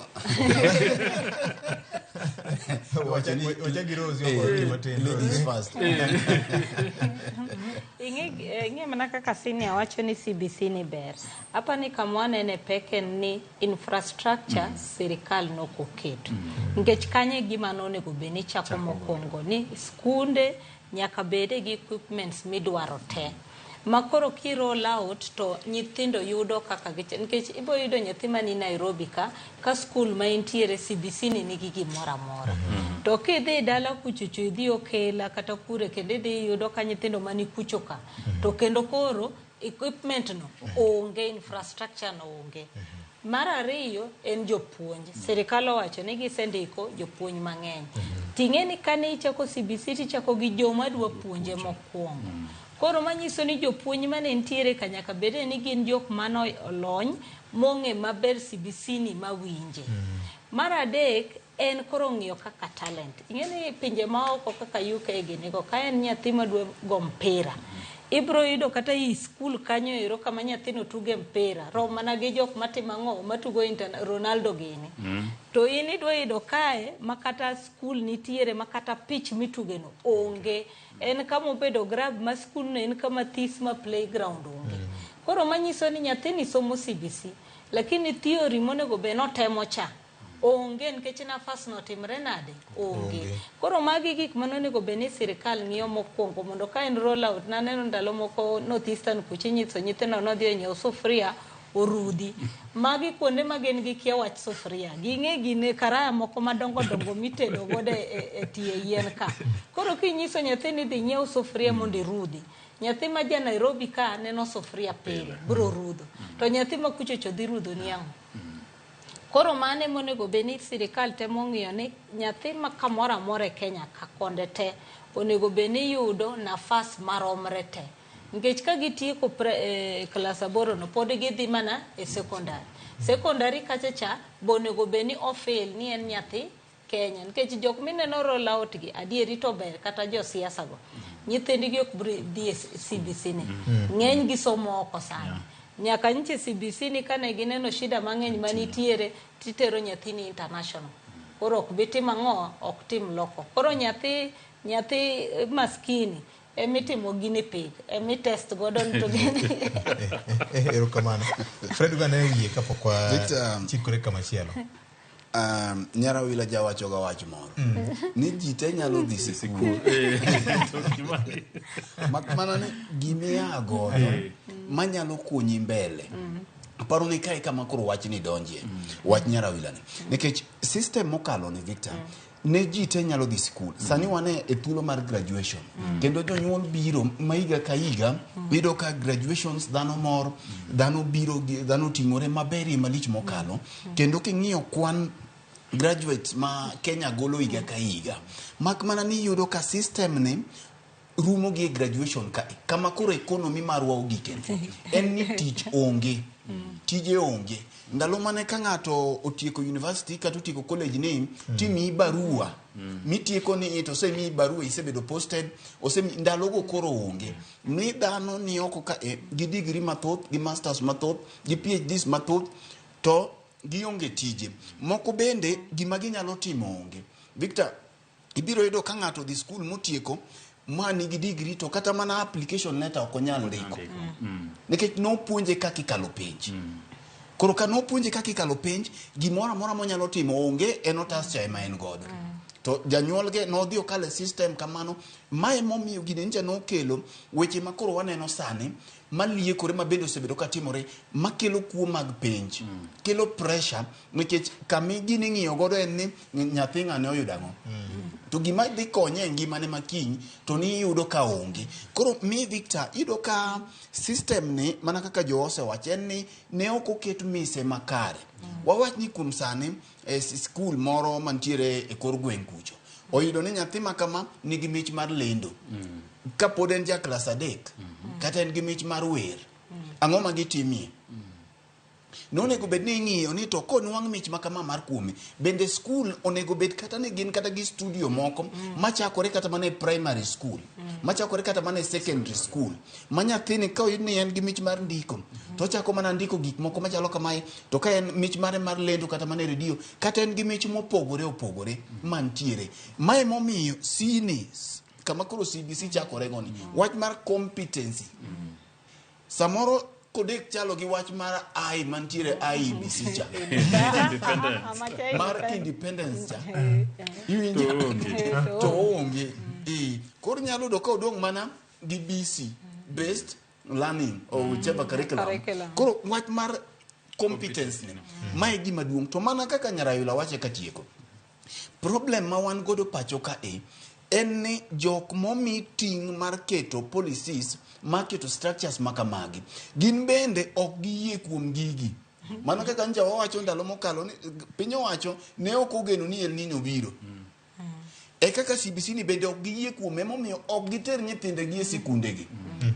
Wacha gi Rose ogoyo matin. Ladies first. Ing'e mana kaka senior wacho ni CBC ni ber. Apa ni kama wanene pek en ni infrastructure sirikal nokoketo. Nikech kanyo e gima nonego bed ni chako mokwongo ni skunde nyaka bede gi equipments midwaro te. Ma koro ki roll out to nyithindo yudo kaka giche nikech ibo yudo nyathi mani Nairobi ka skul ma entiere CBC ni nigi gimoro amora. To kidhi dala kuchocho idhi Okela kata kure kendo idhi yudo ka nyithindo mani kucho ka. To kendo koro equipment no onge, infrastructure no onge. Mar ariyo en jopuonj. Sirikal owacho ni gisendiko jopuonj mang'eny. Ting'e ni kane ichako CBC tichako gi joma dwa puonje mokwongo. Koro manyiso ni jopuonj mane nitiere ka nyaka bed ni gin jok mane olony mong'e maber CBC ni mawinje. Mar adek en koro ng'iyo kaka talent. Ing'e ni pinje maoko kaka UK ginigo ka en nyathi madwa go mpira. Ibro yudo kata i skul kanyo ero kama nyathino tuge mpira. Rom mana gi jok matimo ang'o matugo Ronaldo gini. To in idwa yudo kae ma kata skul nitiere ma kata pitch mituge no onge. En kama obedo grab ma skul no en kama this ma playground onge. Koro manyiso ni nyathini somo CBC lakini theory monego bed notemo cha onge nikech nafas no timre nade onge. Koro magi gik mane onego bed ni sirikal ng'iyo mokwongo mondo ka en roll out. Naneno ndalo moko North Eastern kucha inyiso nyithindo nodhi onyiew sufuria orudhi. Magi kuonde ma gin gi kia wach sufuria. Ging'e gine karaya moko madongo dongo mitedo godo e tie yien ka. Koro kinyiso nyathi ni dhi nyiew sufuria mondo irudhi. Nyathi ma ja Nairobi ka neno sufuria pile biro rudho. To nyathi ma kuchocho dhi rudho ni ang'o? Koro mane monego bed ni sirikal temo ng'iyo ni nyathi ma kamoro amora e Kenya ka konde te onego bed ni yudo nafas maromre te. Nikech ka gitieko klas 8 no pod gidhi mana e secondary. Secondary kacha cha bo onego bed ni ofil ni en nyathi Kenya. Nikech jok mineno roll out gi adieri to ber kata josiasa go. Nyithindgi ok dhi e CBC ni. Ng'eny gi somo oko sani. Nyaka nyiche CBC ni kane gineno shida mang'eny manitiere titero nyathini international. Koro ok bi timo ang'o, ok tim loko. Koro nyathi maskini emitimo guinea pig, emitest godo to gini. Erokamano. Fred gane wiye kapok wa chikore kamachielo. Nyarawila jawacho ga wach moro. Ni ji te nyalo dhi sikul. Mak mana ni gimiya godo manyalo konyi mbele. Aparo ni kae kama koro wach ni donjie. Wach Nyarawila ni. Nikech system mokalo ni Victor, Ne ji te nyalo dhi sikul. Sani wan e thuolo mar graduation. Kendo jonyuol biro ma higa ka higa, iyudo ka graduations dhano mor, dhano biro, dhano ting'ore maberie malich mokalo. Kendo king'iyo kwan graduates ma Kenya golo higa ka higa, mak mana ni iyudo ka system ni rumo gi e graduation ka kama koro economy marwa ogike en ni tich onge, tije onge. Ndalo mane ka ng'ato otieko university kata otieko college ni timiyi barua mitieko ni to osemiyi barua, isebedo posted, osemi ndalogo koro onge. Mi dhano ni oko ka gi degree mathoth, gi masters mathoth, gi PhDs mathoth, to gionge tije. Moko bende gima ginyalo timo onge. Victor, ibiro yudo ka ng'ato dhi skul motieko ma nigi degree, to kata mana application letter ok onyal ndiko nikech nopuonje kaka ikalo penj. Koro ka nopuonje kaka ikalo penj, gimoro amora monyalo timo onge, en otas cha ema en godo. To janyuolge nodhi okalo e system kamano. Mae momiyo gini ncha nokelo weche ma koro waneno sani maliekore, ma bende osebedo katimore, makelo kuo mag penj, kelo pressure, nikech kami gini ing'iyo godo en ni nyathi ng'ane oyudo ang'o, to gima dhi konye e ngimane makiny to ni iyudo ka onge. Koro mi Victor, iyudo ka system ni mana kaka jo osewacho en ni ne ok oket mise makare. Wawach ni kuom sani e skul moro mantiere e kor gweng' kucho oyudo ni nyathi ma kama nigi mich mar lendo kapod en ja klas 3, kata en gi mich mar wer. Ang'o ma gitimie? Nonego bed ni ing'iyo ni to konwang' mich ma kama mar kuome, bende skul onego bed kata ni gin kata gi studio moko machakore kata mana e primary school, machakore kata mana e secondary school, ma nyathini ka oyud ni en gi mich mar ndiko to ochako mana ndiko gik moko machalo kamae, to ka en mich mare mar lendo kata mana e redio, kata en gi mich mopogore opogore mantiere. Mae momiyo sini kama koro CBC chakore goni wach mar competency samoro kodek chalo gi wach mar I mantiere IEBC cha mar independence cha, iwinjo, to onge. Koro nyalo yudo ka odong' mana gi BC, based learning or whichever curriculum. Koro wach mar competence ni mae gima duong'. To mana kaka Nyarayula wache katieko, problem ma wan godo pacho ka e en ni jok momi ting' mar keto policies, mar keto structures makamagi, gin bende ok giyie kuom gigi. Mana kaka nja wawacho ndalo mokalo ni piny owacho ne ok ogeno ni El Nino biro, e kaka CBC ni bende ok giyie kuome, emomiyo ok giter nyithindegi e sikundegi.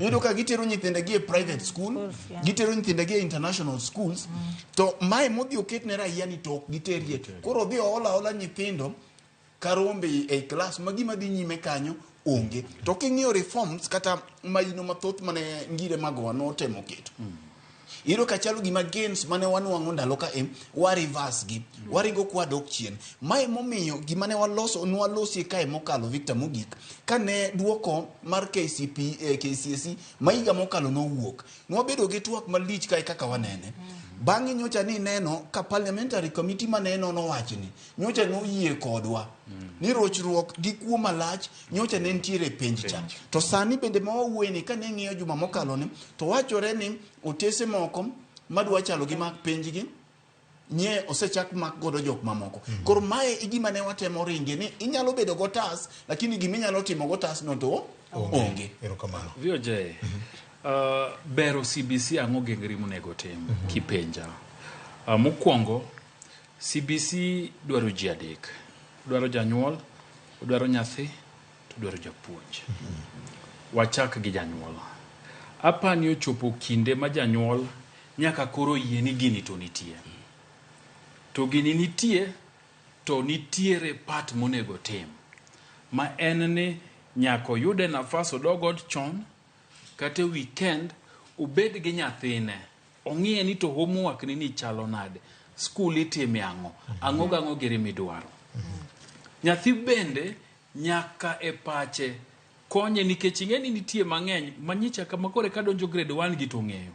Iyudo ka gitero nyithindegi e private school, gitero nyithindegi e international schools, to mae modhi oket ne raia ni to ok giterie. Koro odhi oola aola nyithindo ka rombe ei klas ma gima dhi nyime kanyo onge. To king'iyo reforms kata maino mathoth mane Ngire Magoha notemo keto, iyudo ka chalo gima gains mane wanwang'o ndalo ka e wa reverse gi, waringo kwa dok chien. Mae momiyo gima ne waloso nwalosie kae mokalo, Victor, mogik kane duoko mar KCP, KCSE ma higa mokalo nowuok, nwabedo gi twak malich kae kaka wanene. Bang'e nyocha ni neno ka parliamentary committee mane nono wachni nyocha noyie kodwa ni rochruok gi kuo malach nyocha ne nitiere e penj cha. To sani bende ma wawuoye ni kane ng'iyo juma mokalo ni to wachore ni otese moko madwa chalo gi mag penjgi nye osechak mak godo jok mamoko. Koro mae e gima ne watemo ringe ni inyalo bedo gotas, lakini gima inyalo timo gotas no to onge. Erokamano. VOJ, bero CBC ang'o gengri monego tim kipenja? Mokwongo, CBC dwaro ji adek. Dwaro janyuol, dwaro nyathi, to dwaro japuonj. Wachak gi janyuol. Apani ochopo kinde ma janyuol nyaka koro yie ni gini to nitie. To gini nitie, to nitiere part monego tim. Ma en ni nyaka oyude nafas odog ot chon, kata e weekend obed gi nyathine. Ong'iye ni to homework ni ni chalo nade. Skul itime ang'o? Ang'o gang'o giri midwaro. Nyathi bende nyaka e pache konye, nikech ing'e ni nitie mang'eny manyicha kama kore ka donjo grade 1 gi to ng'eyo.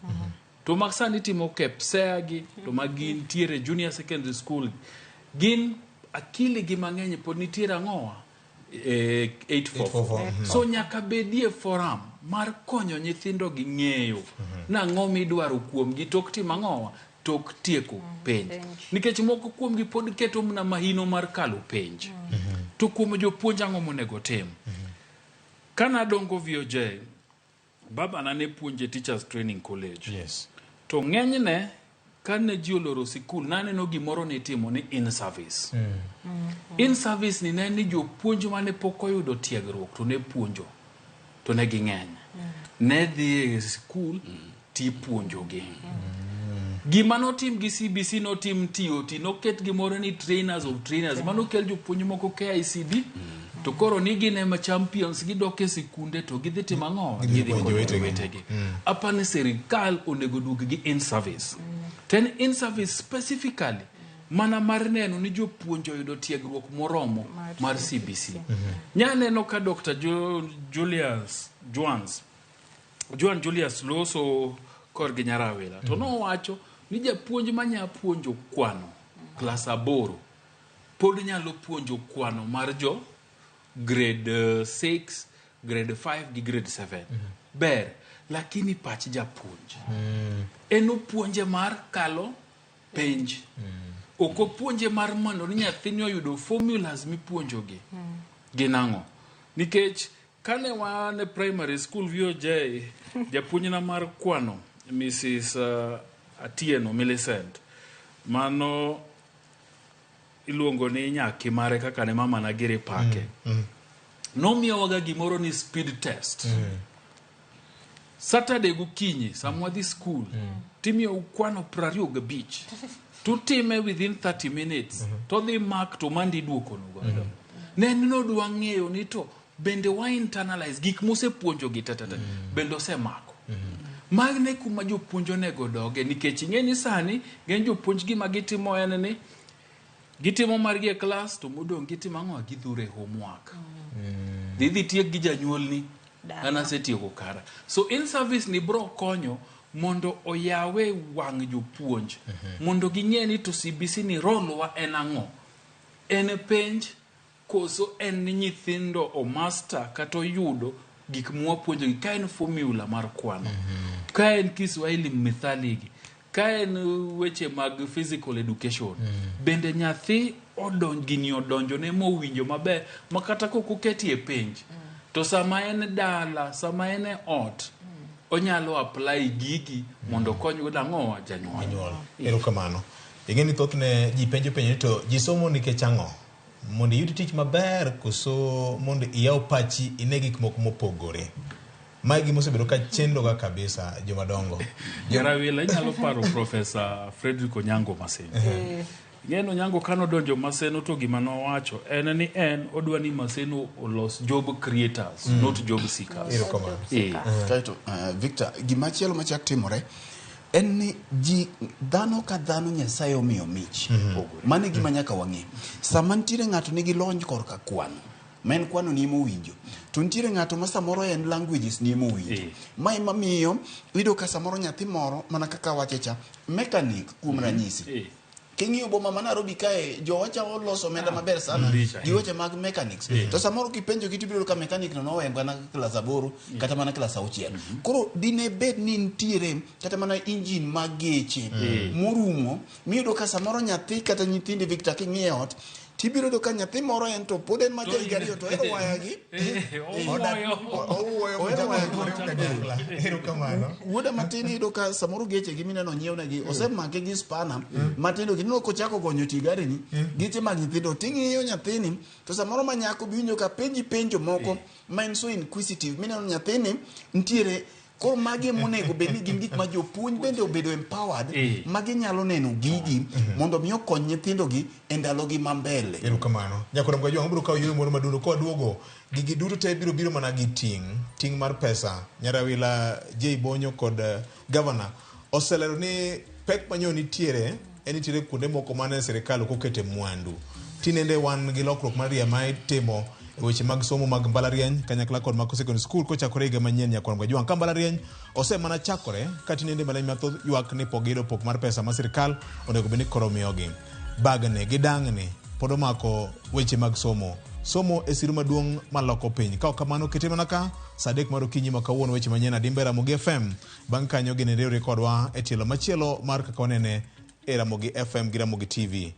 To ma sani timo KPSEA gi to ma gintiere junior secondary school, gin akili gi mang'eny pod nitiere ang'owa 844. So nyaka bedie forum mar konyo nyithindo gi ng'eyo nang'o midwaro kuomgi tok timo ang'owa tok tieko penj, nikech moko kuomgi pod keto mana mahino mar kalo penj. To kuom jopuonj ang'o monego tim? Kanadongo VOJ, babana ne puonje Teachers Training College. To ng'enyne kane ji oloro sikul, naneno gimoro nitimo ni in service. In service ni ne ni jopuonj mane pok oyudo tiegruok to ne puonjo to ne ging'eny. Ne dhi e sikul tipuonjogi. Gima notim gi CBC notim TOT, noket gimoro ni trainers of trainers, manokel jopuonj moko KICD, to koro ni gin ema champions gidok e sikunde to gidhi timo ang'o? Gidhi Gidhi puonjo konyo wetegi. wetegi. Apa ni sirikal onego duog gi in service. To en in service specifically mana mar neno ni jopuonj oyudo tiegruok moromo mar CBC. Nyaneno ka Dr. Julius Jones Joan Julius loso korgi Nyarawila to nowacho ni japuonj manya puonjo kwano klas 8 pod nyalo puonjo kwano mar jo grade 6, grade 5 gi grade 7. Ber, lakini pach japuonj en opuonje mar kalo penj. Ok opuonje mar mondo ni nyathini oyudo formulas mipuonjogi gin ang'o. Nikech kane wan e primary school VOJ, japuonjna mar kwano Mrs. Atieno Millicent, mano iluongo ni nyaki mare kaka ne mama na giri pake. Nomiyowaga gimoro ni speed test. Saturday gokinyi sama wadhi school, timiyou kwano 25 tutime within 30 minutes to dhi mark to mandi iduokonu godo. Ne en nodwa ng'eyo ni to bende wa internalize gik mosepuonjogi tetete bende osemako. Magne kuma jopuonj onego doge, nikech ing'e ni sani ng'eny jopuonj gima gitimo en ni gitimo margi e klas to modong' gitimo ang'o? Gidhure homework. Dhi tiek gi janyuolni, an asetieko kara. So in service ni bro konyo mondo oyawe wang' jopuonj mondo ging'e ni to CBC ni role wa en ang'o? En penj koso en ni nyithindo o master kata oyudo gik mwapuonjogi, ka en formula mar kwano, ka en Kiswahili mithali gi, ka en weche mag physical education, bende nyathi odonj gini odonjone mowinjo maber ma kata kok oketi e penj to sama en dala, sama en e ot, onyalo apply gigi mondo okony godo ang'o? Janyuol. Janyuol. Erokamano. Ing'e ni thothne ji penjo penjo ni to ji somo nikech ang'o? Mondo iyud tich maber koso mondo iyaw pachi ine gik moko mopogore? Mae gima osebedo ka chendoga kabisa jomadongo. Jarawila, inyalo paro Professor Frederick Onyango Maseno. Ing'e Onyango kanodonjo Maseno to gima nowacho en ni en odwa ni Maseno olos job creators, not job seekers. Erokamano. Kaeto Victor, gimachielo machak timore en ni ji dhano ka dhano Nyasaye omiyo mich. Mano e gima nyaka wang'e. Sama nitiere ng'ato nigi lony korka kwano, ma en kwano ni emowinjo, to nitiere ng'ato ma samoro en languages ni emowinjo. Ma ema miyo iyudo ka samoro nyathi moro mana kaka awache cha, mechanic kuom ranyisi. King'iyo boma ma Nairobi kae, jowacha oloso omenda maber sana gi weche mag mechanics. To samoro kipenjo gi tibiro yudo ka mechanic no noweyo mana klas 8 kata mana klas 6. Koro dine bed ni nitiere kata mana engine mag geche morumo, miyudo ka samoro nyathi kata nyithindi Victor king'iyo e ot, tibiro yudo ka nyathi moro en to pod en ma ja higa 2 to ohero waya gi. Owuoyo kanyakla. Erokamano. Wuoda matin iyudo ka samoro geche gi mineno onyiewne osemake gi spana matindo gi ineno kochako gonyo ti gari ni geche mag nyithindo ting'iyo nyathini to samoro ma nyako biwinjo ka penji penjo moko ma en so inquisitive mineno nyathini nitiere. Koro magi emonego bed ni gin gik ma jopuonj bende obedo empowered ma ginyalo neno gigi mondo mi okony nyithindogi e ndalogi ma mbele. Erokamano. Nyakwar Mgajwang' wabiro kawo yueyo moro madundo kwaduogo. Gigi duto te biro biro mana gi ting'. Ting' mar pesa. Nyarawila J Bonyo kod Governor oselero ni pek manyo nitiere en nitiere kuonde moko mane sirikal ok okete mwandu. Tinende wan gi lokruok mar ria ma itimo e weche mag somo mag mbalariany kanyakla kod mag secondary school kochakore higa manyien. Nyakwar Mgajwang' ka mbalariany osemana chakore ka tinende mbalariany mathoth ywak ni pok giyudo pok mar pesa ma sirikal onego bed ni koro miyogi. Bagni gi dang'ni pod omako weche mag somo. Somo e siro maduong' maloko piny. Ka ok kamano kete mana ka saa 3 mar okinyi ma kawuono weche manyien adimba e Ramogi FM. Bang' kanyo gini riwre kodwa e tielo machielo mar kaka wanene e Ramogi FM gi Ramogi TV.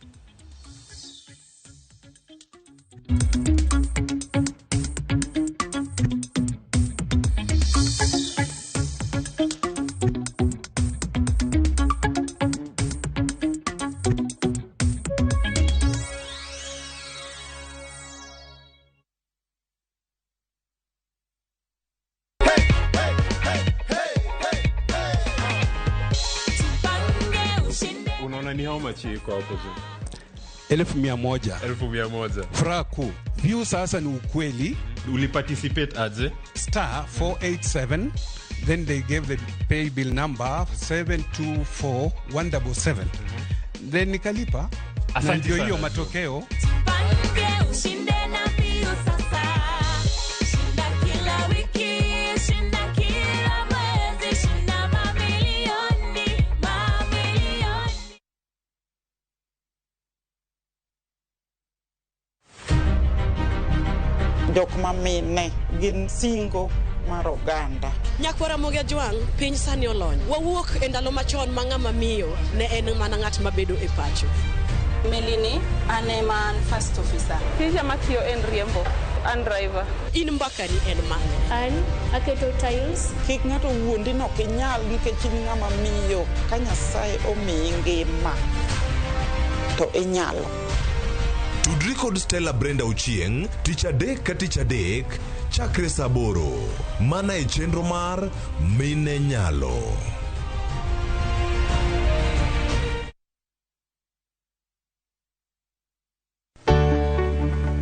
Ni how much iko hapo juu? 100,000. 100,000. Furaha kuu. View sasa ni ukweli. Uliparticipate aje? Star 487, then they gave the pay bill number 724177. Then nikalipa. Na Asante ndio hiyo sana. Matokeo. Jipange ushinde na mbio sasa. Shinda kila wiki, shinda kila mwezi, shinda mamilioni, mamilioni. Jok mamine gin singo mar oganda. Nyakwara Ramogi Ajwang', piny sani olony. Wawuok e ndalo machon ma ng'ama miyo ne en mana ng'at mabedo e pacho. Melini, an ema an first officer. Tija matiyo en riembo, an driver. In mbakani en mane? An aketo tiles. Kik ng'ato wuondi ni ok inyal nikech in ng'ama miyo. Ka Nyasaye omiyi ngima to inyalo. Tudri kod Stella Brenda Ochieng' tich adek ka tich adek chakre saa aboro mana e chenro mar Mine Nyalo.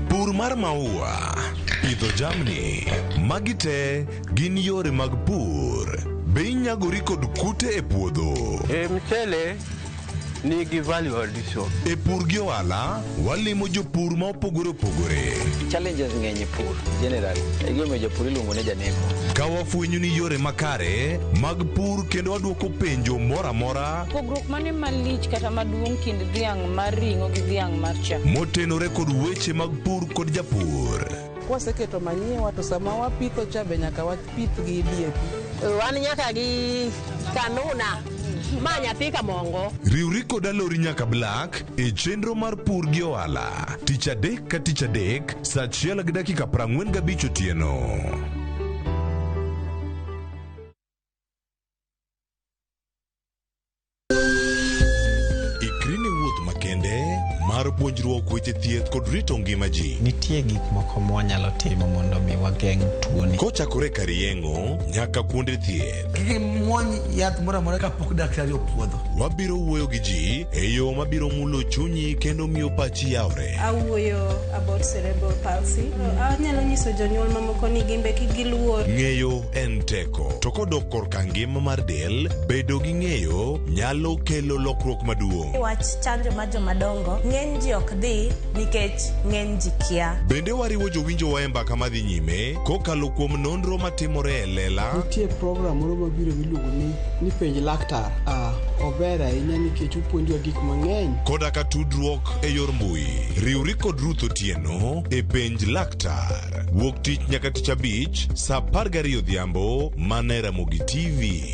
Pur mar maua, pidho jamni, magi te gin yore mag pur. Be inyagori kod kute e puodho? E mchele nigi value addition. E pur gi ohala, walimo jopur ma opogore opogore. Challenges ng'eny e pur generally. E gimomiyo japur iluongo ni janeko. Ka wafwenyo ni yore makare mag pur kendo wadwoko penjo moro amora Pogruok mane malich kata maduong' kind dhiang' mar ring'o gi dhiang' mar chak? Motenore kod weche mag pur kod japur. Kwaseketo manyiwa to sama wapitho cha be nyaka wapith gi DAP. Wan nyaka gi kanuna ma nyathi kamongo. Riwri kod Alori nyaka Black e chenro mar pur gi ohala tich adek ka tich adek saa achiel gi dakika 45 otieno. Ikri ne wuoth makende mar puonjruok weche thieth kod rito ngima ji. Nitie gik moko mwanyalo timo mondo mi wageng' tuoni. Kochakore kar yeng'o nyaka kuonde thieth. Kik imuony yath moro amora kapok daktari opuodho. Wabiro wuoyo gi ji e yo mabiro mulo chunyi kendo miyo pachi yawre. Awuoyo about cerebral palsy. Anyalo nyiso jonyuol mamoko ni gin be kik giluor. Ng'eyo en teko. To kodok korka ngima mar del, bedo gi ng'eyo nyalo kelo lokruok maduong'. Wach chanjo mar jomadongo, ng'eny ji ok dhi nikech ng'eny ji kia. Bende wariwo jowinjowa e mbaka madhi nyime kokalo kuom nonro matimore e lela. Nitie program moro mabiro miluongo ni penj laktar. Ah, ober ahinya nikech opuonjwa gik mang'eny. Koda ka tudruok e yor mbui. Riwri kod Ruth Otieno e penj laktar. Wuok tich nyaka tich abich saa 12 odhiambo mana e Ramogi TV.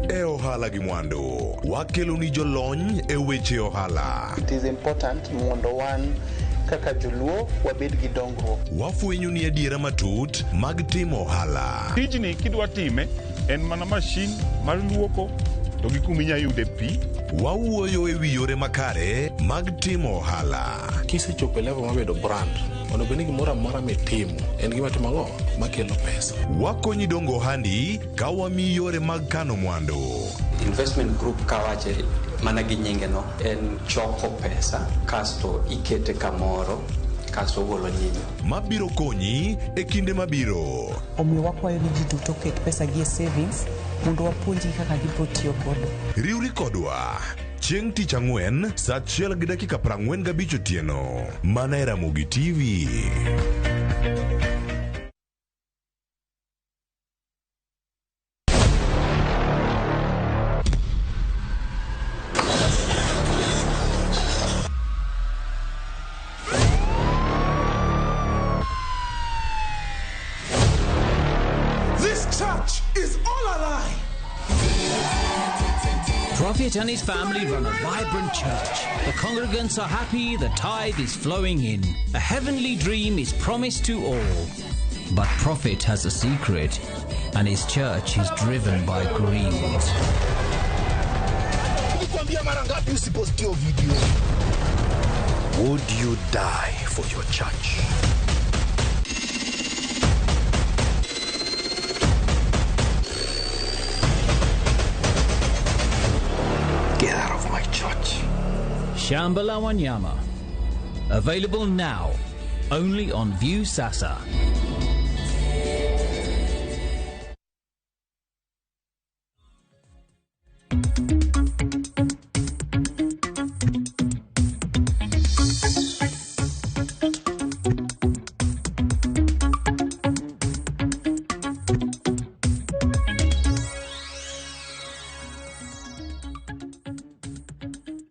E ohala gi mwandu, wakelo ni jolony e weche ohala. It is important mondo wan kaka joluo wabed gi dongruok. Wafwenyo ni adiera matut mag timo ohala. Tijni kidwa time en mana mashin mar luoko to gi kuma inya yude pi. Wawuoyo e wi yore makare mag timo ohala. Kisechopo e level mar bedo brand, onego bed ni gimoro amora mitimo en gima timo ang'o makelo pesa. Wakonyi dongo ohandi ka wamiyi yore mag kano mwandu. Investment group kawache mana gi nyinge no en choko pesa kasto ikete kamoro kasto ogolo nyinyo. Mabiro konyi e kinde mabiro. Omiyo wakwayo ni ji duto oket pesa gi e savings mondo wapuonjgi kaka gibiro tiyo godo. Riwri kodwa chieng' tich ang'wen saa achiel gi dakika 45 otieno mana e Ramogi TV. This church is all a lie. Prophet and his family run a vibrant church. The congregants are happy, the tithe is flowing in. A heavenly dream is promised to all. But Prophet has a secret, and his church is driven by greed. Nilikwambia mara ngapi usipost hiyo video? Would you die for your church? Shamba la Wanyama. Available now, only on Viusasa.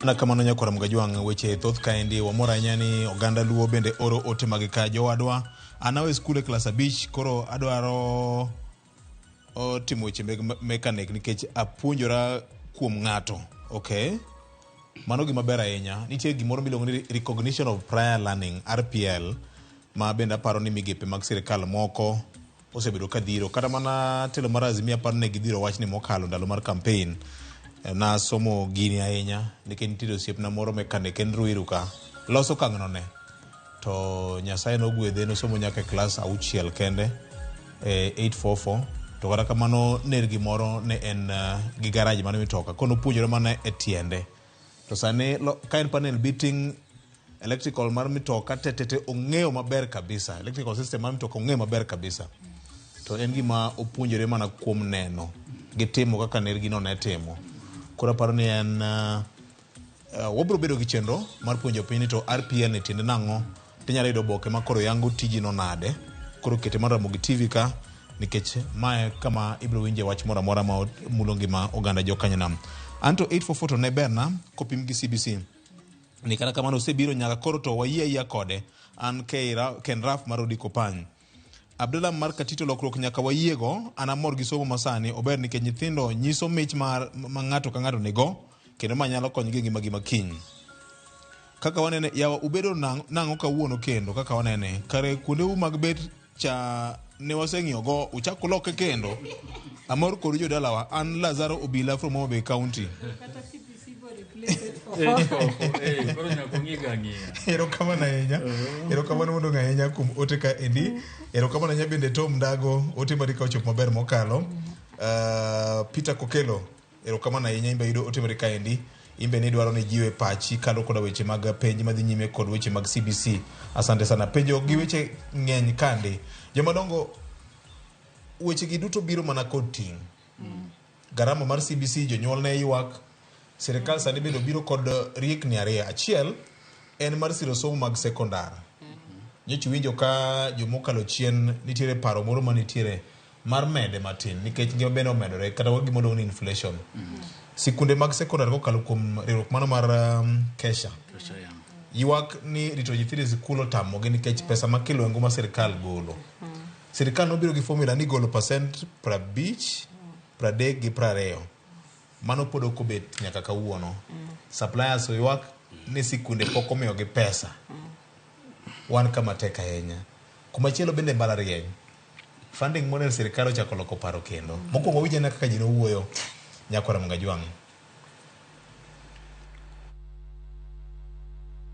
Na kamano nyakwar Mgajwang' weche thoth kaendi wamor ahinya ni oganda Luo bende oro ote mage ka jowadwa. An awe skul e klas 5 koro adwaro timo weche mag mechanic nikech apuonjora kuom ng'ato. Okay. Mano gima ber ahinya. Nitie gimoro miluongo ni Recognition of Prior Learning, RPL, ma bende aparo ni migepe mag sirikal moko osebedo ka dhiro. Kata mana telo mar Azimio aparo ni gidhiro wachni mokalo ndalo mar campaign. Nasomo gini ahinya nikech nitiere osiepna moro mechanic en Ruiru ka loso kang'no ne to Nyasaye nogwedhe nosomo nyaka e klas 6 kende 844 to kata kamano nergi moro ne en gi garage mar mitoka koro nopuonjore mana e tiende to sani ka en panel beating electrical mar mitoka tetete ong'eyo maber kabisa electrical system mar mitoka ong'eyo maber kabisa to en gima opuonjore mana kuom neno gi timo kaka nergi no ne timo. Koro aparo ni en wabiro bedo gi chenro mar puonjo piny ni to RPL ni tiende nang'o, tinyalo yudo oboke ma koro yango tiji no nade, koro kete mar Ramogi TV ka nikech mae kama ibiro winje wach moro amora ma mulo ngima oganda jokanyanam. Anto 844 to ne berna kopim gi CBC ni kata kamano osebiro nyaka koro to wayie ayia kode. An Ken Raf mar Odiko Pany. Abdullah mar Katito lokruok nyaka wayiego. An amor gi somo masani ober nikech nyithindo nyiso mich mar ma ng'ato ka ng'ato nigo kendo ma nyalo konyogi e ngimagi ma kiny. Kaka wanene yawa ubedo nang'o kawuono kendo kaka wanene kare kuondeu mag bet cha ne waseng'iyo go uchak uloke kendo. Amor kodu jodalawa. An Lazaro Obila from Homa Bay County. Erokamano ahinya. Erokamano mondo ahinya kuom ote ka endi. Erokamano ahinya bende Tom Ndago ote mari ka ochopo maber mokalo. Peter Kokelo erokamano ahinya imbe yudo ote mari ka endi. Imbe ni dwaro ni jiwe pachi kalo koda weche mag penj madhi nyime kod weche mag CBC. Asante sana. Penjo gi weche ng'eny kande. Jomadongo weche gi duto biro mana kod ting'. Garama mar CBC jonyuol ne ywak. Sirikal sani bende obiro kod riekni ariyo. Achiel en mar siro somo mag sekondar. Nyocha iwinjo ka jomokalo chien nitiere paro moro manitiere mar mede matin nikech ngima bende omedore kata gima iluongo ni inflation. Sikunde mag sekondar kokalo kuom riwruok mano mar Kesha ywak ni rito nyithindo e sikul otamogi nikech pesa ma kilwengo ma sirikal golo. Sirikal nobiro gi formula ni golo 50%, 30 gi 20. Mano pod ok obet nyaka kawuono. Suppliers oywak ni sikunde pok omiyogi pesa. Wan kama tek ahinya. Kumachielo bende mbalariany. Funding model sirikal ochako loko paro kendo. Mokwongo winj ane kaka ji nowuoyo nyakwar Mgajwang'.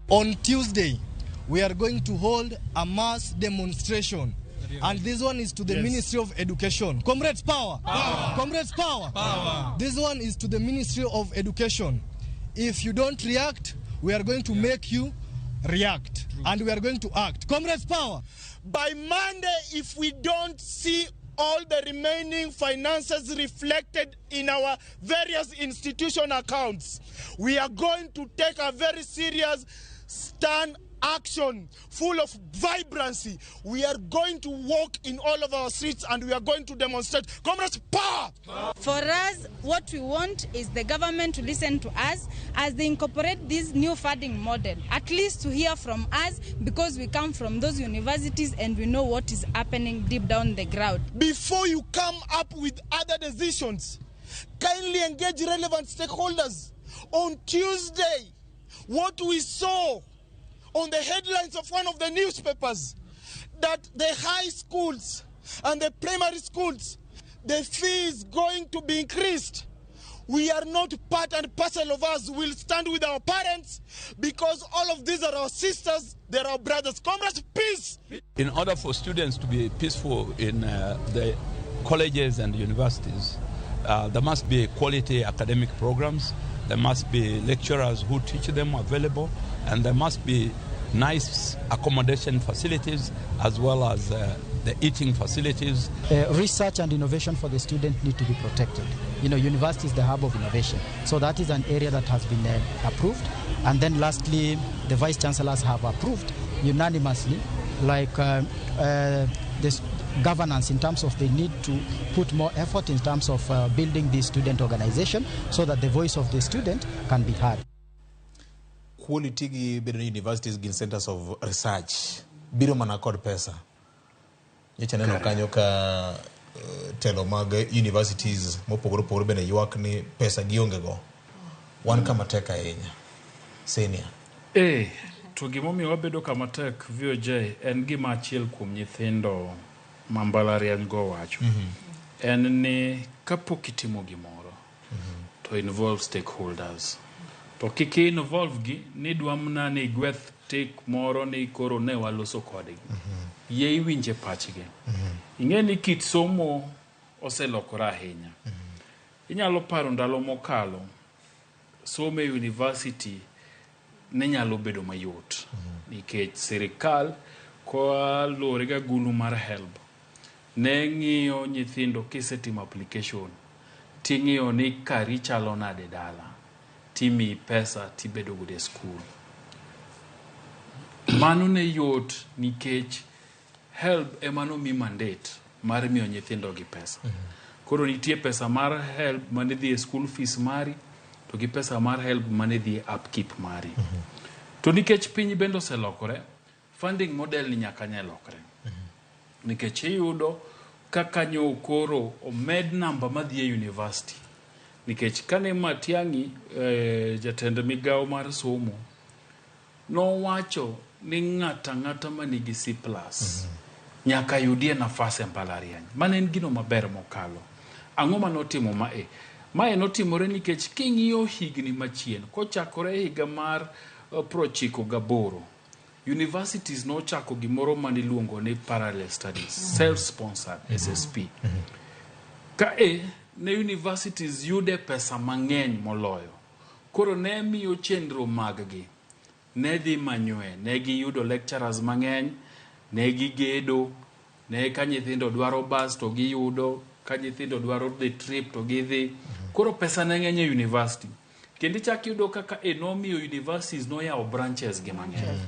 On Tuesday, we are going to hold a mass demonstration. And this one is to the Ministry of Education. Comrades, power! Power! Comrades, power! Power! This one is to the Ministry of Education. If you don't react, we are going to make you react. True. And we are going to act. Comrades, power! By Monday, if we don't see all the remaining finances reflected in our various institution accounts, we are going to take a very serious stand action full of vibrancy. We are going to walk in all of our streets and we are going to demonstrate. Comrades, power! For us, what we want is the government to listen to us as they incorporate this new funding model, at least to hear from us, because we come from those universities and we know what is happening deep down the ground. Before you come up with other decisions, kindly engage relevant stakeholders. On Tuesday, what we saw on the headlines of one of the newspapers, that the high schools and the primary schools, the fee is going to be increased. We are not part and parcel of us. We'll stand with our parents because all of these are our sisters, they're our brothers. Comrades, peace! In order for students to be peaceful in the colleges and universities, there must be quality academic programs. There must be lecturers who teach them available, and there must be nice accommodation facilities as well as the eating facilities. Research and innovation for the student need to be protected. You know, university is the hub of innovation. So that is an area that has been approved. And then lastly, the vice chancellors have approved unanimously, like this governance in terms of the need to put more effort in terms of building this student organization so that the voice of the student can be heard. Quality gi bedo ni universities gin centers of research biro mana kod pesa. Nyocha neno kanyo ka telo mag universities mopogore opogore bende ywak ni pesa gionge go. Wan kama tek ahinya. Senior. To gimomiyo wabedo kama tek VOJ en gima achiel kuom nyithindo ma mbalariany go wacho. En ni kapok itimo gimoro to involve stakeholders. To kik involve gi ni idwa mana ni igweth tik moro ni koro ne waloso kodgi. Yie iwinje pachgi. Ing'e ni kit somo oselokore ahinya. Inyalo paro ndalo mokalo, somo e university ne nyalo bedo mayot. Nikech sirikal kaluwore gi agulu mar HELB ne ng'iyo nyithindo kisetimo application ting'iyo ni kari chalo nade dala timiyi pesa tibedo godo e skul. Mano ne yot nikech HELB ema nomi mandate mar miyo nyithindo gi pesa. Koro nitie pesa mar HELB mane dhi e school fees mari to gi pesa mar HELB mane dhi e upkeep mari. To nikech piny bende oselokore, funding model ni nyaka ne lokre. Nikech iyudo kaka nyo koro omed namba madhi e university. Nikech kane Matiang'i jatend migawo mar somo nowacho ni ng'ata ng'ata manigi C+ nyaka yudie nafas e mbalariany. Mano en gino maber mokalo. Ang'o manotimo mae? Mae notimore nikech king'iyo higni machien kochakore higa mar 98, universities nochako gimoro maniluongo ni parallel studies, self-sponsored SSP. Kae ne universities yude pesa mang'eny moloyo. Koro ne miyo chenro maggi ne dhi manywe, ne giyudo lecturers mang'eny, ne gigedo, ne ka nyithindo dwaro bus to giyudo, ka nyithindo dwaro dhi trip to gidhi. Koro pesa ne ng'eny e university. Kendo ichak iyudo kaka e nomiyo universities noyawo branches gi mang'eny.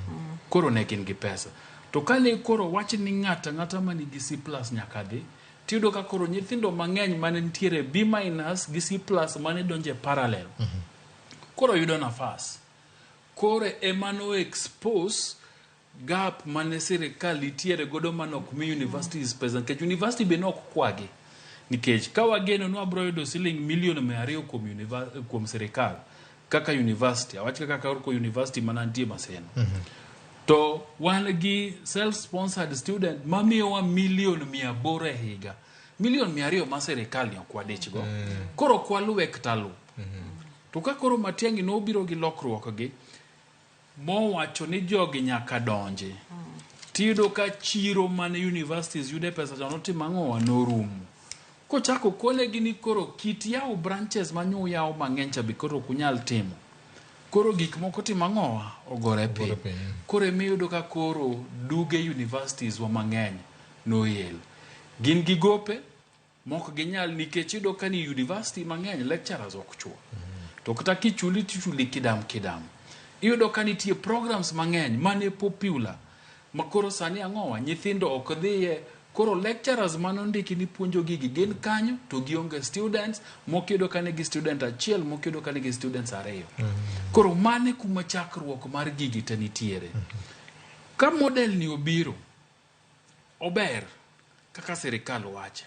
Koro ne gin gi pesa. To kane koro wach ni ng'ata ang'ata manigi C+ nyaka dhi, tiyudo ka koro nyithindo mang'eny mane nitiere B- gi C+ mane donje parallel. Koro yudo nafas. Koro ema no expose gap mane sirikal nitiere godo mane ok mi universities pesa nikech university be nok kwagi. Nikech ka wageno ni wabro yudo siling milion 200 kuom kuom sirikal kaka university, awach kaka kaka university mana nitie Maseno. To wan gi self-sponsored student mamiyowa milion 800 e higa. Milion 200 ma sirikal ni ok wadichgo. Koro ok waluwe kata lup. To ka koro Matiang'i nobiro gi lokruok gi, mowacho ni jogi nyaka donji. Tiyudo ka chiro mane universities yude pesa cha notimo ang'owa norumo. Kochako konegi ni koro kit yawo branches manyo uyawo mang'eny cha be koro ok unyal timo. Koro gik moko timo ang'owa ogore piny. Koro emiyudo ka koro duge universities wa mang'eny noel. Gin gi gope mok ginyal nikech iyudo ka ni university mang'eny lecturers ok chul. To kata kichuli tichuli kidam kidam. Iyudo ka nitie programs mang'eny mane popular ma koro sani ang'owa nyithindo ok dhiye. Koro lecturers manondiki ni puonjo gigi gin kanyo to gionge students, moko iyudo ka nigi student achiel, moko iyudo ka nigi students ariyo. Koro mane kuma chakruok mar gigi te nitiere. Ka model ni obiro, ober kaka sirikal wache.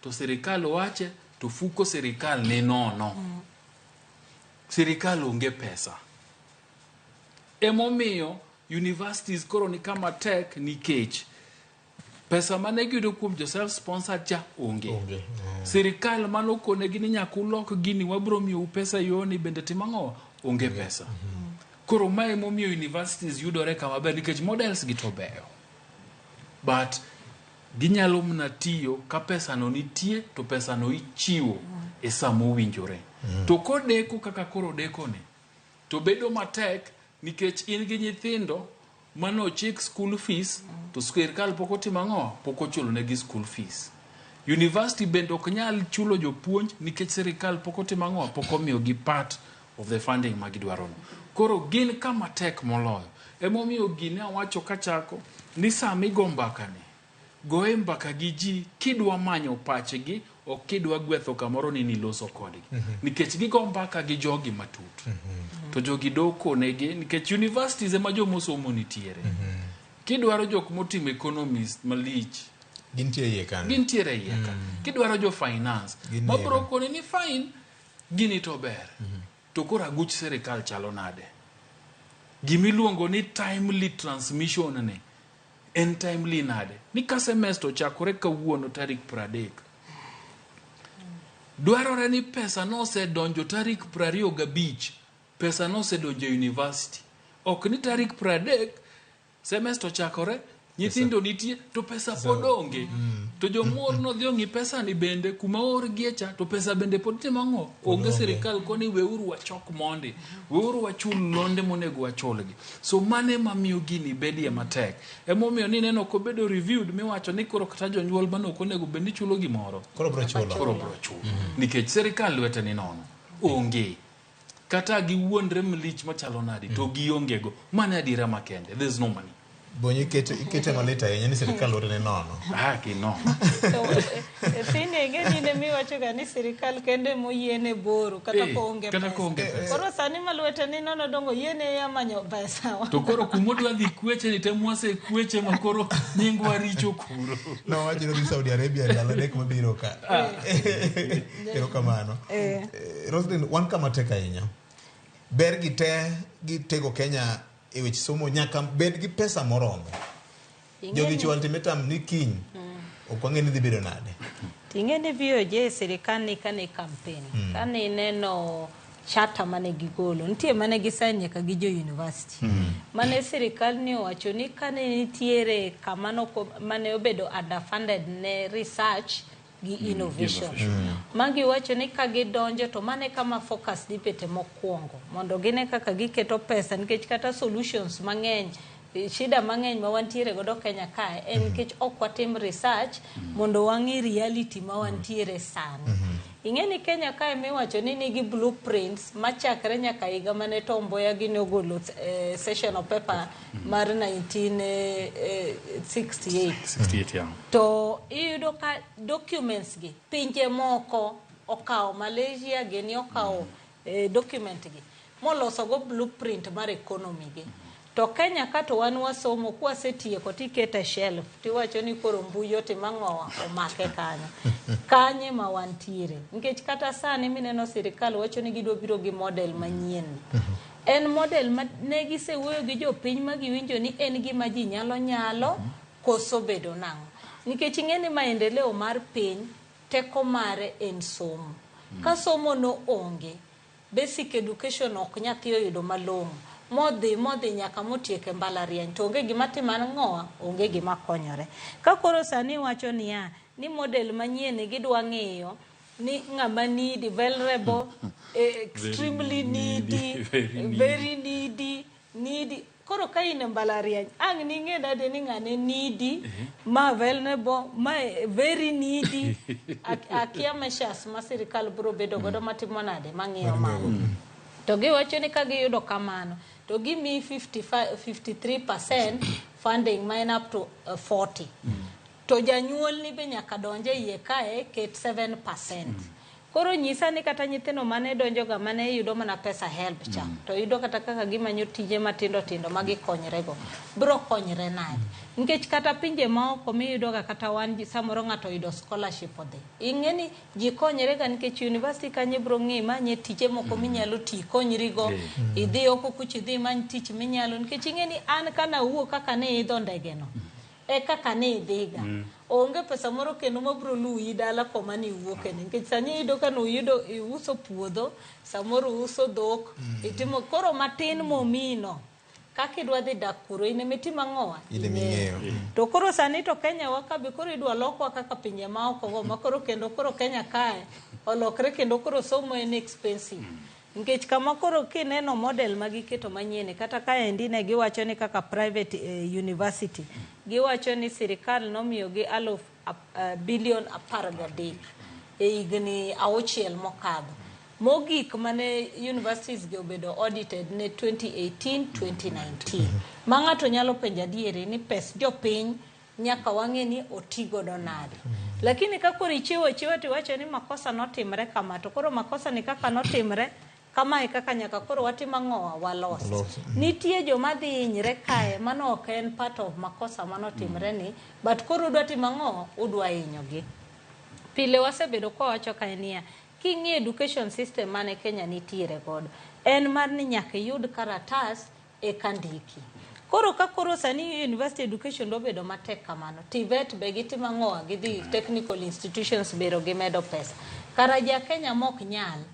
To sirikal wache to fuko sirikal ni nono. Sirikal onge pesa. Emomiyo universities koro ni kama tek nikech pesa mane giyudo kuom jo self sponsored cha onge. Sirikal manokonegi ni nyaka ulok gini wabro miyou pesa yoni bende timo ang'o onge pesa. Koro mae emomiyo universities yudore kama ber nikech models gi to beyo. But ginyalo mana tiyo ka pesa no nitie to pesa no ichiwo e sa mowinjore. To kodeko kaka koro dekoni, to bedo matek nikech in gi nyithindo manochik school fees to sirkal pok otimo ang'o? Pok ochulo negi school fees. University bende ok nyal chulo jopuonj nikech sirkal pok otimo ang'o? Pok omiyogi part of the funding ma gidwarono. Koro gin kama tek moloyo. Emomiyo gini awacho kachako ni sama igo mbakani, goye mbaka gi ji kidwa manyo pachgi, ok kidwa gwetho kamoro ni niloso kodgi. Nikech gigo mbaka gi jogi matut. To jogi doko negi nikech universities ema jomosomo nitiere. Kidwaro jok motimo economist malich, Gintie iye kanyo. gintiere iye ka. Kidwaro jo finance, Gin mabro iye. koni ni fine, gini to ber. To koro aguch sirikal chalo nade? Gimiluongo ni timely transmission ni en timely nade? Ni ka semester ochakore kawuono tarik 30. Dwarore ni pesa nosedonjo tarik 25, pesa nosedonjo e university. Ok ni tarik 30 semester ochakore, nyithindo nitie to pesa pod onge. To jomor nodhi ong'i pesa ni bende kuma oorgie cha to pesa bende pod timo ang'o? Onge. Onge. Sirikal koni weuru wachok mondi, weuru wachul londe monego wachulgi. So mano ema miyo gini bedie matek. Emomiyo ni neno kobedo reviewed miwacho ni koro kata jonyuol mane ok onego bed ni chulo gimoro. Koro bro chulo. Koro bro chulo. Nikech sirikal lwete ni nono. Onge. Kata giwuondre malich machalo nadi to gionge go. Mano e adiera makende. There's no money. Bonyo ikete malit ahinya ni sirikal lwete ni nono. Ah, ginono. Sini ing'e ni in emiwacho ga ni sirikal kende moyiene boro kata koonge kata pesa. koonge pesa. Koro sani ma lwete ni nono dongo yiene ya manyo pesa. To koro kumodwa dhi kweche ni tem wasekweche ma koro nyingwa richo kuro. Nowacho ni odhi Saudi Arabia ndalo 3 mabiro ka. Erokamano. Roslyn, wan kama tek ahinya. Ber gi te gitego Kenya e weche somo nyaka bed gi pesa moromo. Jogi chiwo ultimatum ni kiny. Ok wang'e ni dhi bedo nade. Ting'e ni VOJ e sirikal ni kane campaign, kane ineno charter mane gigolo, nitie mane gisign nyaka gi jo university. Mane sirikal ni owacho ni kane nitiere kama mane obedo underfunded ne research gi innovation. Magi wacho ni ka gidonjo to mane kama focus dhi bete mokwongo mondo gine kaka giketo pesa nikech kata solutions mang'eny shida mang'eny ma wantiere godo Kenya kae en nikech ok watim research mondo wang'i reality ma wantiere sani. Ing'e ni Kenya kae miwacho ni nigi blueprints machakre nyaka higa mane Tom Mboya gini ogolo session of paper mar 1968. 68, yeah. To iyudo ka documents gi pinje moko okawo, Malaysia gini okawo document gi moloso go blueprint mar economy gi. To Kenya ka to wan wasomo kwasetieko tikete e shelf tiwacho ni koro mbui otimo ang'owa omake kanyo. Kanye ma wantiere nikech kata sani mineno sirikal wacho ni gidwa biro gi model manyien ni. En model ma ne gisewuoyo gi jopiny ma giwinjo ni en gima ji nyalo koso bedo nang'o. Nikech ing'e ni maendeleo mar piny teko mare en somo. Ka somo no onge, basic education ok nyathi oyudo malong'o, modhi nyaka motiek e mbalariany to onge gima timo ang'owa, onge gima konyore. Ka koro sani iwacho niya, ni model manyien ni gidwa ng'iyo ni ng'ama needy, vulnerable, extremely needy, very needy. very needy, needy. Koro ka in e mbalariany, ang' ning'e nade ni ng'ane needy, ma vulnerable, ma very needy. Akia measures ma sirikal biro bedo godo matimo nade mang'iyo mano. To giwacho ni ka giyudo kamano, to gimiyi 55, 53% funding ma en up to 40. To janyuol ni be nyaka donj e iye kae ket 7%. Koro nyisa ni kata nyithindo mane donjoga mane yudo mana pesa help cha, to yudo kata kaka gimanyo tije matindo tindo ma gikonyrego, biro konyre nade? Nikech kata pinje maoko miyudoga kata wan ji samoro ng'ato oyudo scholarship odhi. Ing'e ni ji konyre ga nikech university kanyo ibiro ng'i manye tije moko minyalo ti konyrigo. Idhi oko kucha idhi imany tich minyalo nikech ing'e ni an kana wuok kaka ne idho ndege no. E kaka ne idhiga. Onge pesa moro kendo mabiro luwi dala koma ne iwuoke ni nikech sani iyudo ka nuyudo iuso puodho samoro iuso dhok itimo koro matin momino kaka idwa dhi dak kuro in ema itimo ang'owa In ema ing'eyo. To koro sani to Kenya wa ka be koro idwa lokwa kaka pinje maoko go ma koro kendo koro Kenya kae Olokre kendo koro somo en expensive. Nikech kama koro kineno model ma giketo manyien kata kaendi ne giwacho ni kaka private university giwacho ni sirikal nomiyogi aluf bilion 13 e higni 6 mokadho. Mogik mane universities gi obedo audited ne 2018-2019. Ma ng'ato nyalo penjo adieri ni pes jopiny nyaka wang'e ni oti godo nade. Lakini ka koro ichiwo achiwa tiwacho ni makosa notimre kama to koro makosa ni kaka notimre kamae kaka nyaka koro watim ang'owa walos. Nitie joma dhi hinyre kae mano ok en part of makosa manotimre ni but koro udwa timo ang'o udwa hinyogi. Pile wasebedo kwawacho kae niya king'iyo education system mane Kenya nitiere godo en mar ni nyaka iyud karatas eka ndiki. Koro ka koro sani university education dwa bedo matek kamano, TVET be gitimo ang'owa gidhi technical institutions bero gimedo pesa. Kara ja Kenya mok nyal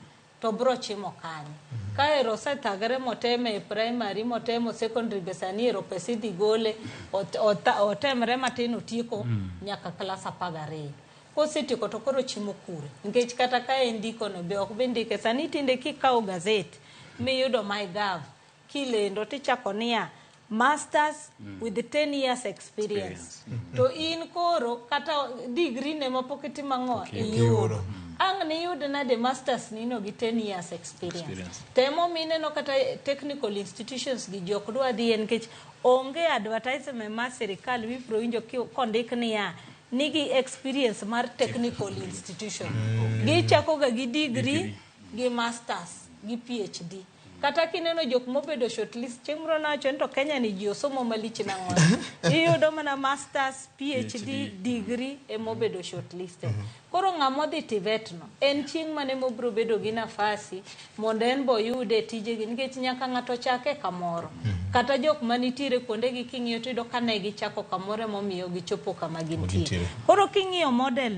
to bro chimo kanye? Ka ero osethagre moteme e primary motemo secondary be sani ero pesa idhi gole otemre matin otieko nyaka klas 12. Kosetieko to koro chimo kure? Nikech kata ka en ndiko no be ok bi ndike. Sani tinde kikawo gazet miyudo MyGov kilendo tichako niya masters with 10 years experience. To in koro kata degree ne mapok itimo ang'o iyudo. Ang' niyud nade masters nino gi 10 years experience. Temo mineno kata technical institutions gi ji ok dwa dhiye nikech onge advertisement mar sirikal mibiro winjo kondik niya nigi experience mar technical institution. Gichako ga gi degree gi masters gi PhD. Kata kineno jok mobedo shortlist chieng' moro nawacho ni to Kenya ni ji osomo malich nang'o. Iyudo mana masters, PhD, degree emobedo shortlisted. Koro ng'ama odhi TVET no en chieng' mane mobiro bedo gi nafasi mondo en bo oyude tijegi nikech nyaka ng'ato chake kamoro. Kata jok manitiere kuondegi king'iyo tiyudo ka ne gichako kamoro emomiyo gichopo kama gintie. Koro king'iyo model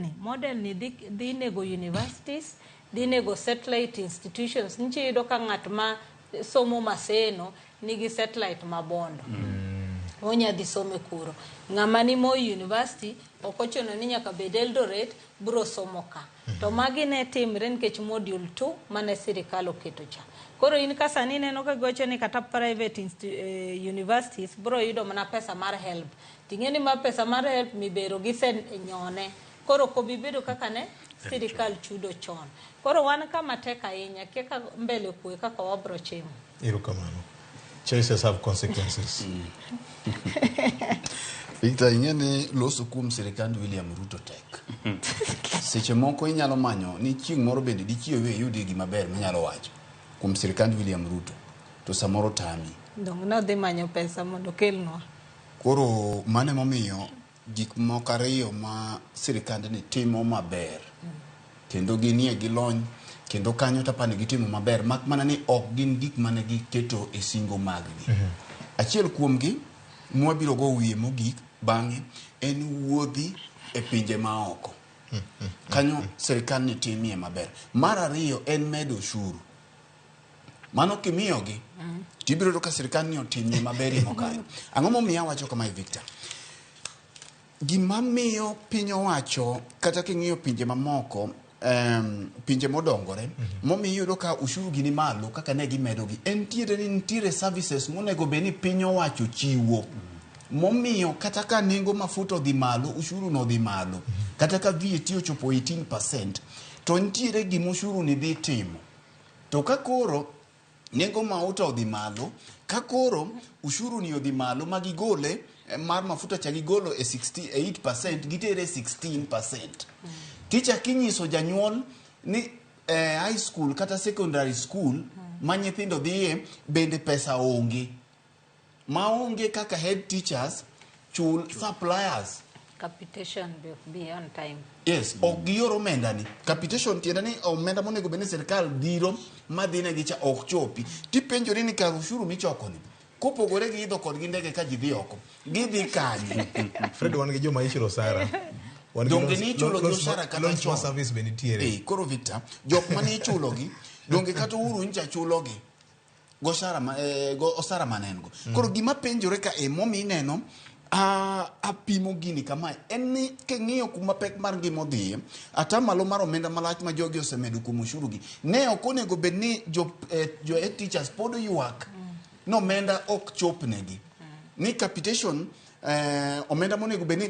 ni dhi nego universities, dhi nego satellite institutions. Nitie iyudo ka ng'at ma somo Maseno nigi satellite ma Bondo. Onya dhi some kuro. Ng'ama ni Moi University ok ochuno ni nyaka bed Eldoret bro somo ka. To magi ne timre nikech module 2 mane sirikal oketo cha. Koro in ka sani ineno ka giwacho ni kata private universities bro yudo mana pesa mar help. Ting'e ni ma pesa mar help mibero gisenyone. Koro ok obi bedo kaka ne sirikal chudo chon. Koro wan kama tek ahinya kaka mbele kwe kaka wabro chimo. Erokamano. Choices have consequences. Victor, ing'e ni loso kuom sirikand William Ruto tek. Seche moko inyalo manyo ni chieng' moro bende dichiewe iyudie gima ber minyalo wacho kuom sirikand William Ruto to samoro tami. Dong nodhi manyo pesa mondo okelnwa. Koro mano emomiyo gik moko ariyo ma sirikandni timo maber kendo ginie gi lony kendo kanyo tapani gitimo maber mak mana ni ok gin gik mane giketo e singo maggi. Achiel kuomgi mwabiro go wiye mogik bang'e en wuodhi e pinje maoko. Kanyo sirikal ni timie maber. Mar ariyo en medo ushuru. Mano kimiyogi tibiro yudo ka sirikal ni otimie maberie mokalo. Ang'o momiyo awacho kamae Victor? Gima miyo piny owacho kata king'iyo pinje mamoko pinje modongore momiyo iyudo ka ushuru gi ni malo kaka ne gimedogi en tiere ni nitiere services monego bed ni piny owacho chiwo momiyo kata ka nengo mafuta odhi malo ushuru no odhi malo kata ka VAT ochopo 18% to nitiere gima ushuru ni dhi timo to ka koro nengo mauta odhi malo ka koro ushuru ni odhi malo ma gigole mar mafuta cha gigolo e 68% gitere 16%. Ticha kinyiso janyuol ni high school kata secondary school ma nyithindo dhiye bende pesa onge. Maonge kaka head teachers chul suppliers. Capitation be on time. Yes, ok gior omenda ni. Capitation tiende ni omenda monego bed ni sirikal dhiro madhi negi cha ok chopi. Tipenjori ni kar ushuru michoko ni kopogore gi idho kodgi ndege ka ji dhi oko, gidhi kanye? Fred, wan gi joma ichulo osara. Donge ni ichulo gi osara kata chon? Service be nitiere. Koro Victor, jok mane ichulogi, donge kata Uhuru ncha chulogi go osara ma, go osara mane en go. Koro gima penjore ka e momi ineno Apimo gini kamae en ni king'iyo kuma pek mar ngima odhiye, atamalo mar omenda malach ma jogi osemedo kuom ushuru gi, ne ok onego bed ni jo head teachers pod ywak ni omenda ok chopnegi, ni capitation omenda monego bed ni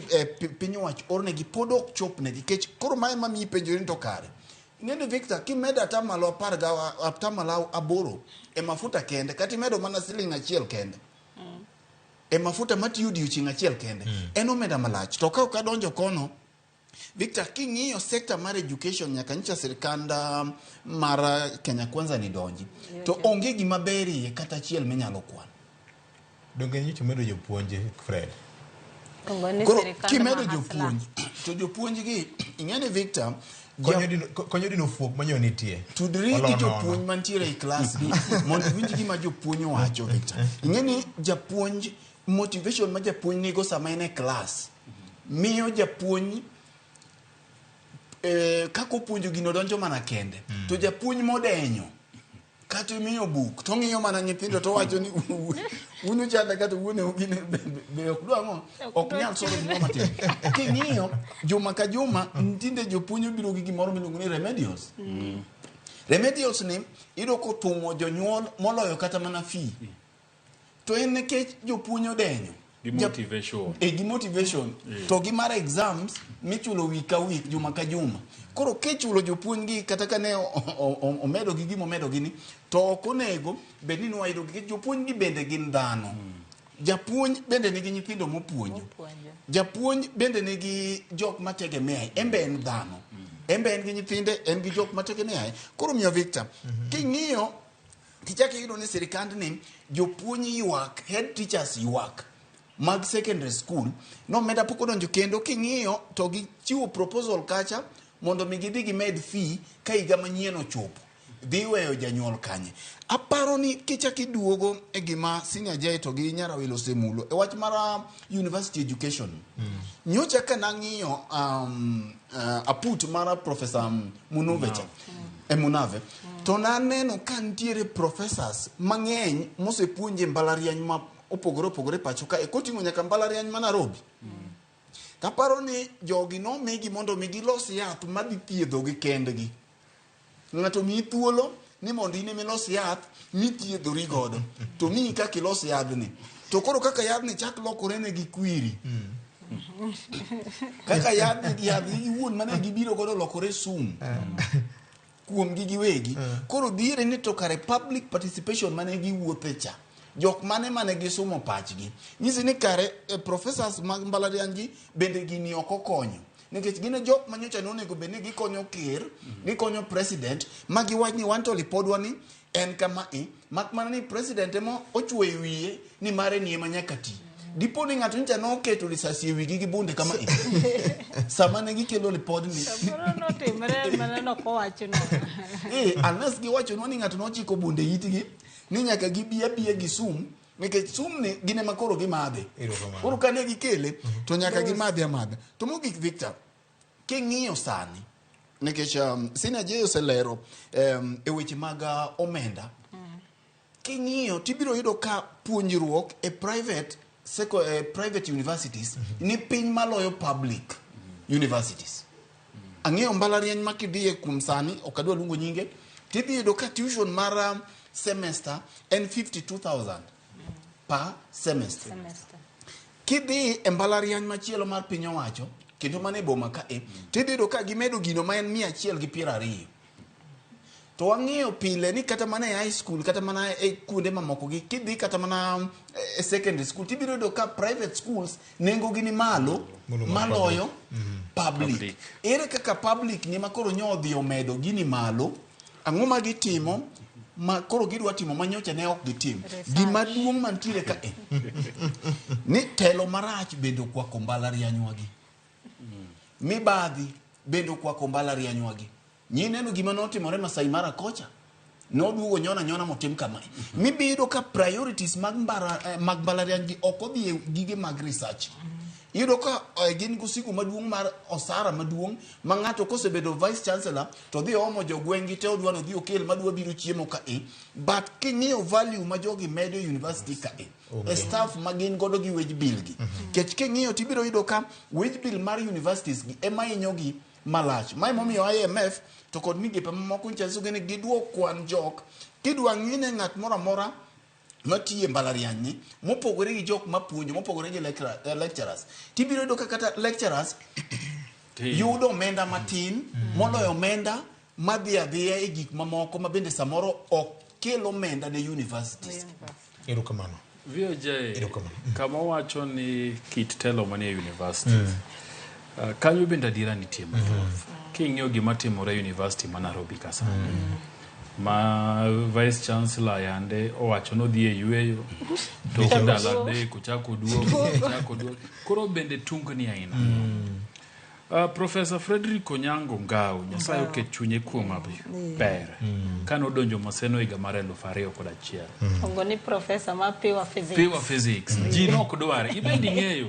piny owacho ornegi pod ok chopnegi. Nikech koro mae mamiyi penjori ni to kare ing'eni Victor, kimedo atamalo 18 e mafuta kende, kata imedo mana siling 1 kende e mafuta matiyo odiochieng' achiel kende, en omenda malach. To ka ok adonjo kono, Victor, king'iyo sector mar education nyaka nyicha sirkand mar Kenya Kwanza ni donji, to onge gima berie kata achiel minyalo kwano. Donge nyicho medo jopuonj, Fred? Koro kimedo jopuonj, to jopuonj gi ing'eni Victor, konyo dino fuok manyo nitie. Tudri gi jopuonj mantiere e klas gi mondo iwinj gima jopuonj owacho, Victor. Ing'eni japuonj, motivation ma japuonj nigo sama en e klas miyo japuonj kaka opuonjo gino donjo mana kende. To japuonj modenyo kata imiyo buk to ng'iyo mana nyithindo to wacho ni un uchanda kata wuone gine be ok dwang'o, ok nyal somo gimoro matin. King'iyo juma ka juma tinde jopuonj obiro gi gimoro miluongo ni remedials. Remedials ni iyudo kothung'o jonyuol moloyo kata mana fee. To en nikech jopuonj odenyo. Gi motivation. Gi motivation. To gi mar exams michulo week ka week, juma ka juma. Koro kichulo jopuonj gi kata ka ne omedo gi gima omedo gi ni, to ok onego bed ni nwayudo gi, jopuonj gi bende gin dhano. Japuonj bende nigi nyithindo mopuonjo. Japuonj bende nigi jok mategemeaye, en be en dhano. En be en gi nyithinde, en gi jok mategemeaye. Koro miyo Victor, king'iyo tichako iyudo ni sirikand ni jopuonj ywak, head teachers ywak mag secondary school nomenda pok odonjo, kendo king'iyo to gichiwo proposal kacha mondo mi gidhi gimed fee ka higa manyien ochopo. Dhi weyo janyuol kanye. Aparo ni kichako iduogo e gima Senior J to gi Nyarawilo osemulo e wach mar university education. Nyocha ka nang'iyo aput mar Professor Munuve cha, e Munave, to naneno ka nitiere professors mang'eny mosepuonje mbalariany ma opogore opogore pacho ka, koting'o nyaka mbalariany ma Nairobi. Taparo ni jogi nomigi mondo mi gilos yath madhi thiedhogi kendgi. Ng'ato miyi thuolo ni mondo in ema ilos yath mithiedhori godo, to miyi kaka ilos yadhni. To koro kaka yadhni chak lokore ne gi kwiri. Kaka yadhni, yadh iwuon mane gibiro godo lokore sum kuomgi giwegi. Koro dhiere ni to kare public participation mane giwuothe cha, jok mane gisumo pachgi. Nyisi ni kare professors mag mbalariany gi bende gini ok okonyo. Nikech gin e jok manyocha nonego bed ni gikonyo ker, gikonyo president, ma giwach ni wan to lipodwa ni en kama e, mak mana ni president ema ochwoyo e wiye ni mare ni ema nyaka ti. Dipo ni ng'ato nyocha noketo risasi e wigi gi bunde kama e. Sama ne gikelo lipodni. Samoro notimre mana nokowachno. Unless giwachonwa ni ng'ato nochiko bunde itgi ni nyaka gibi abiya gi sum, nikech sum ni gin ema koro gimadhe. Koro kane gikele to nyaka gimadhe amadha. To mogik Victor, king'iyo sani nikech Senior J oselero e weche mag omenda, king'iyo tibiro yudo ka puonjruok e private private universities ni piny maloyo public universities. Ang'eyo mbalariany ma kidhiye kuom sani, ok adwa luongo nyinge, tidhi yudo ka tuition mar semester en 52,000 per semester. Kidhi e mbalariany machielo mar piny owacho, kendo mane boma ka e, tidhi yudo ka gimedo gino ma en 120. To wang'iyo pile ni kata mana e high school, kata mana e kuonde mamoko gi, kidhi kata mana e secondary school, tibiro yudo ka private schools nengo gi ni malo maloyo public. Ere kaka public ni makoro nyo odhi omedo gini malo, ang'o ma gitimo ma koro gidwa timo ma nyocha ne ok gitim? Gima duong' mantiere ka e ni telo marach bende okwako mbalarianywa gi. Mibadhi bende okwako mbalarianywa gi. Nyineno gima notimore Masai Mara kocha, noduogo nyona nyona motim kamae. Mibiyudo ka priorities mag mbalariany gi ok odhi e gige mag research. Iyudo ka gin gosigo maduong' mar osara maduong' ma ng'ato kosebedo vice chancellor to dhi omo jogweng' gi te odwa ni odhi okel madwa biro chiemo ka e. But king'iyo value ma jogi medo e university ka e, e staff ma gin godo gi wage bill gi. Nikech king'iyo tibiro yudo ka wage bill mar universities gi ema hinyogi malach. Mae momiyo IMF to kod migepe mamoko nyicha nyisogi ni giduok kwan jok kidwa ng'ine ng'at moro amora matiyo e mbalariany ni mopogore gi jok mapuonjo mopogore gi lecturers tibiro yudo ka kata lecturers yudo omenda matin moloyo omenda madhi adhiya e gik mamoko ma bende samoro ok kel omenda ne universities. Erokamano. VOJ, kama wacho ni kit telo manie universities kanyo bende adiera nitie mathoth. King'iyo gima timore e university ma Nairobi ka sani, ma vice chancellor yande owacho nodhi e yweyo tok ndalo 3 ochako oduogo ochako oduogo. Koro bende tungni aina. Professor Frederick Onyango Ngau, Nyasaye oket chunye kuom maber. Kane odonjo Maseno higa mar 2001. Ongo ni professor ma pure physics. Pure physics. Ji nok dware. Ibende ing'eyo.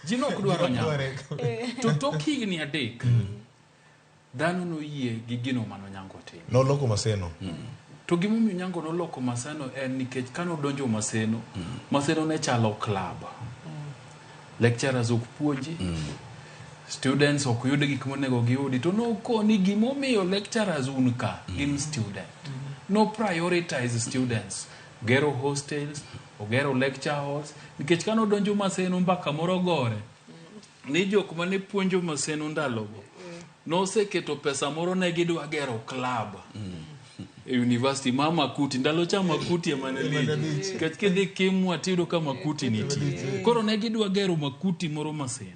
Ji nok dwaro Onyango. To tok higni 3, dhano noyie gi gino mane Onyango otimo. Noloko Maseno. To gimomiyo Onyango noloko Maseno en nikech kane odonjo Maseno, Maseno ne chalo club. Lecturers ok puonji. Students ok yud gik monego giyudi. To nokoni gimomiyo lecturers un ka gin student. No prioritize students. Ogero hostels, ogero lecture halls. Nikech kane odonjo Maseno mbaka moro gore. Ni jok mane puonjo Maseno ndalogo noseketo pesa moro ne gidwa gero club e university ma Makuti. Ndalo cha Makuti ema ne lich. Nikech kidhi Kimwa tiyudo ka Makuti nitie. Koro ne gidwa gero Makuti moro Maseno.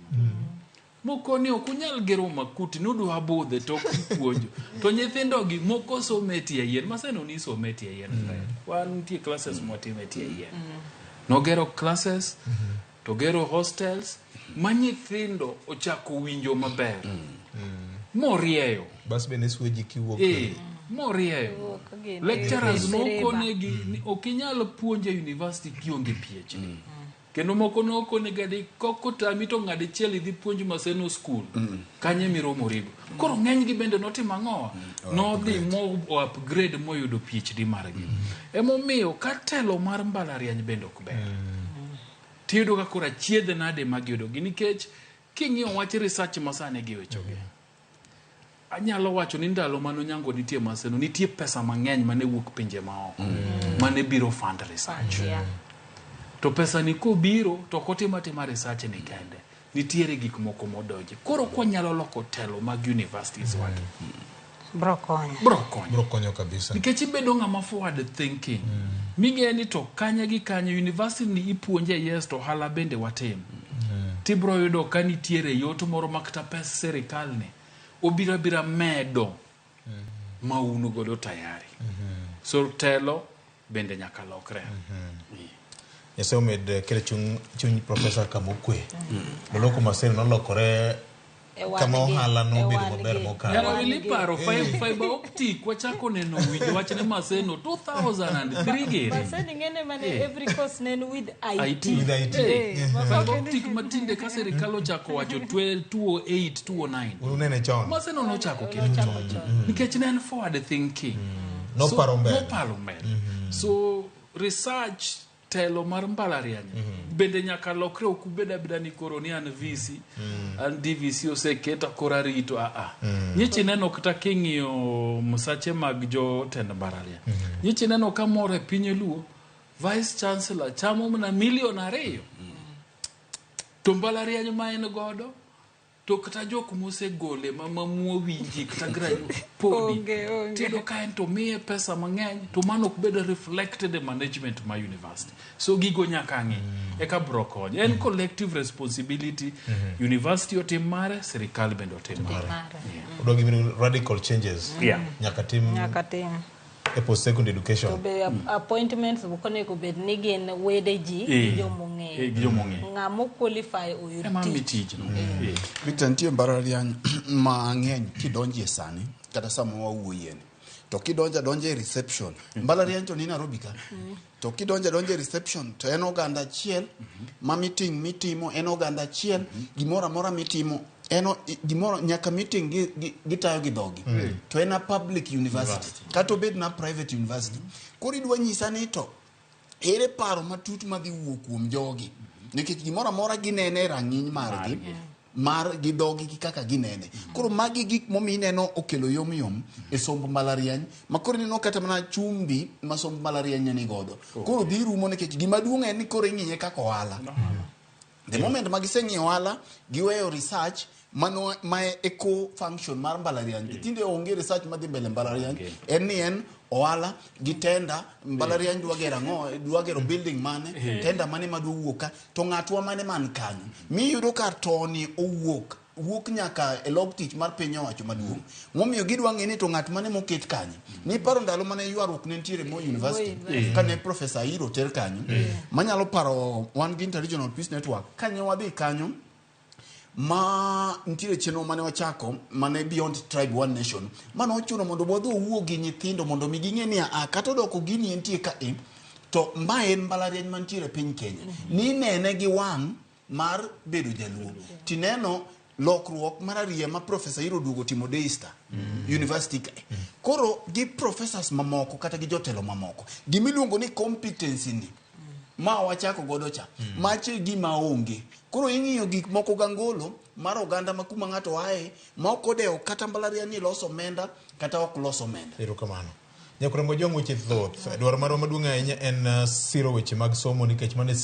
Moko ni ok unyal gero Makuti, nudwa budhe to ok upuonjo. To nyithindogi moko somo e tie yien. Maseno ni somo e tie yien. Wan nitie classes mwatimo e tie yien. Nogero classes, to gero hostels, ma nyithindo ochako winjo maber. Morieyo. Bas bende sweji kiwuok. Morieyo. Lecturers nokonegi ni ok inyal puonjo e university kionge PhD. Kendo moko nokonega ni koko tami to ng'ad achiel idhi puonj Maseno school. Kanye miromorigo. Koro ng'enygi bende notimo ang'owa? Nodhi mo upgrade moyudo PhD margi. Emomiyo ka telo mar mbalariany bende ok ber. Tiyudo ka koro achiedh nade magiyudogi nikech king'iyo wach research masani gi wechogi. Anyalo wacho ni ndalo mane Onyango nitie Maseno, nitie pesa mang'eny mane wuok pinje maoko mane biro fund research. To pesa ni kobiro to ok otim atima research ni kende. Nitiere gik moko modonje. Koro kwanyalo loko telo mag universities wagi. Bro konyo. Bro konyo. Bro konyo kabisa. Nikech ibedo ng'ama forward thinking. Ming'eyo ni to kanye gi kanye university ni ipuonje yes to ohala bende watim. Tibro yudo ka nitiere yot moro ma kata pes sirikal ni obiro abira medo ma un godo tayari. So telo bende nyaka lokre. Nyasaye omed kelo chuny Professor Kamokwe. Noloko Maseno nolokore kama ohala nobedo maber mokalo. Nyara paro fiber optic wachako neno winjo wachne Maseno 2003 gere. Maseno ing'ene mane every course ne en with IT. With IT. Fiber optic matinde ka sirikal ochako wacho 2008 2009. Unene chon. Maseno nochako keto chon. Nikech ne en forward thinking. Noparo mbele. Noparo mbele. So research telo mar mbalariany bende nyaka lokre ok ubed abeda ni koro ni an VC an DVC oseketa koro arito Nyichi neno kata king'iyo msache mag jotend mbalariany. Nyichi neno ka moro e piny Luo Vice Chancellor chamo mana milion 2. To mbalariany ma en godo to kata jok mosegole ma mamuo winji kata graduate podi tiyudo ka en to miye pesa mang'eny to mano ok bed reflected e management ma university. So gigo nyaka ng'i eka bro konyo. En collective responsibility. University otim mare, sirikal bende otim mare. Odwa gimiluongo ni radical changes. Nyaka tim Nyaka tim. e post secondary education. To be appointments ok onego bed ni gin wede ji gi jomong'eyo. Gi jomong'eyo. Ng'ama qualify oyud Ema mi tich. tijno. Victor, nitie mbalariany mang'eny kidonje sani kata sama wawuoyeni. To kidonjo adonja e reception. Mbalariany to ni Nairobi ka. To kidonjo adonja e reception to en oganda achiel ma meeting mitimo en oganda achiel gimoro amora mitimo en gimoro nyaka meeting gitayo gi dhogi. To en a public university. Kata obed na private university. Koro idwa nyisa ni to Ere paro matut madhi wuok kuom jogi? Nikech gimoro amora ginene e rang'iny margi mar gi dhogi gi kaka ginene. Koro magi gik momiyo ineno okelo yom yom e somb mbalariany ma koro ineno kata mana chumbi ma somb mbalariany ne nigodo. Koro dhi rumo nikech gima duong' en ni koro ing'iye kaka ohala. The moment ma giseng'iyo ohala, giweyo research mano ma e core function mar mbalariany. Tinde onge research madhi mbele mbalariany. En ni en ohala gi tender mbalariany dwa gero ang'o, dwa gero building mane, tender mane madwa wuok ka, to ng'atwa mane man kanyo. Miyudo ka toni owuok wuok nyaka e log tich mar piny owacho maduong'. Momiyo gidwa ng'e ni to ng'at mane moket kanyo. Niparo ndalo mane ywaruok ne nitiere Moi University, kane Professor Ayiro oter kanyo. Manyalo paro wan gi Interregional Peace Network, kane wadhi kanyo, ma nitiere chenro mane wachako mane Beyond Tribe One Nation, mane ochuno mondo wadhi owuo gi nyithindo mondo mi ging'e ni a kata odoko gini entie ka e to ma en mbalariany mantiere e piny Kenya. Ni nene gi wang' mar bedo jaluo. Tineno lokruok mar ariya ma Professor Ayiro oduogo timo Daystar University kae. Koro gi professors mamoko kata gi jotelo mamoko, gimiluongo ni competency ni ma wachako godo cha, mache gima onge. Koro ing'iyo gik moko gangolo mar oganda ma kuma ng'ato ae ma ok odewo kata mbalariany ni loso omenda kata ok los omenda. Erokamano. Nyakurengo Jong weche thoth. Dwaro marwa maduong' ahinya en siro weche mag somo nikech mano e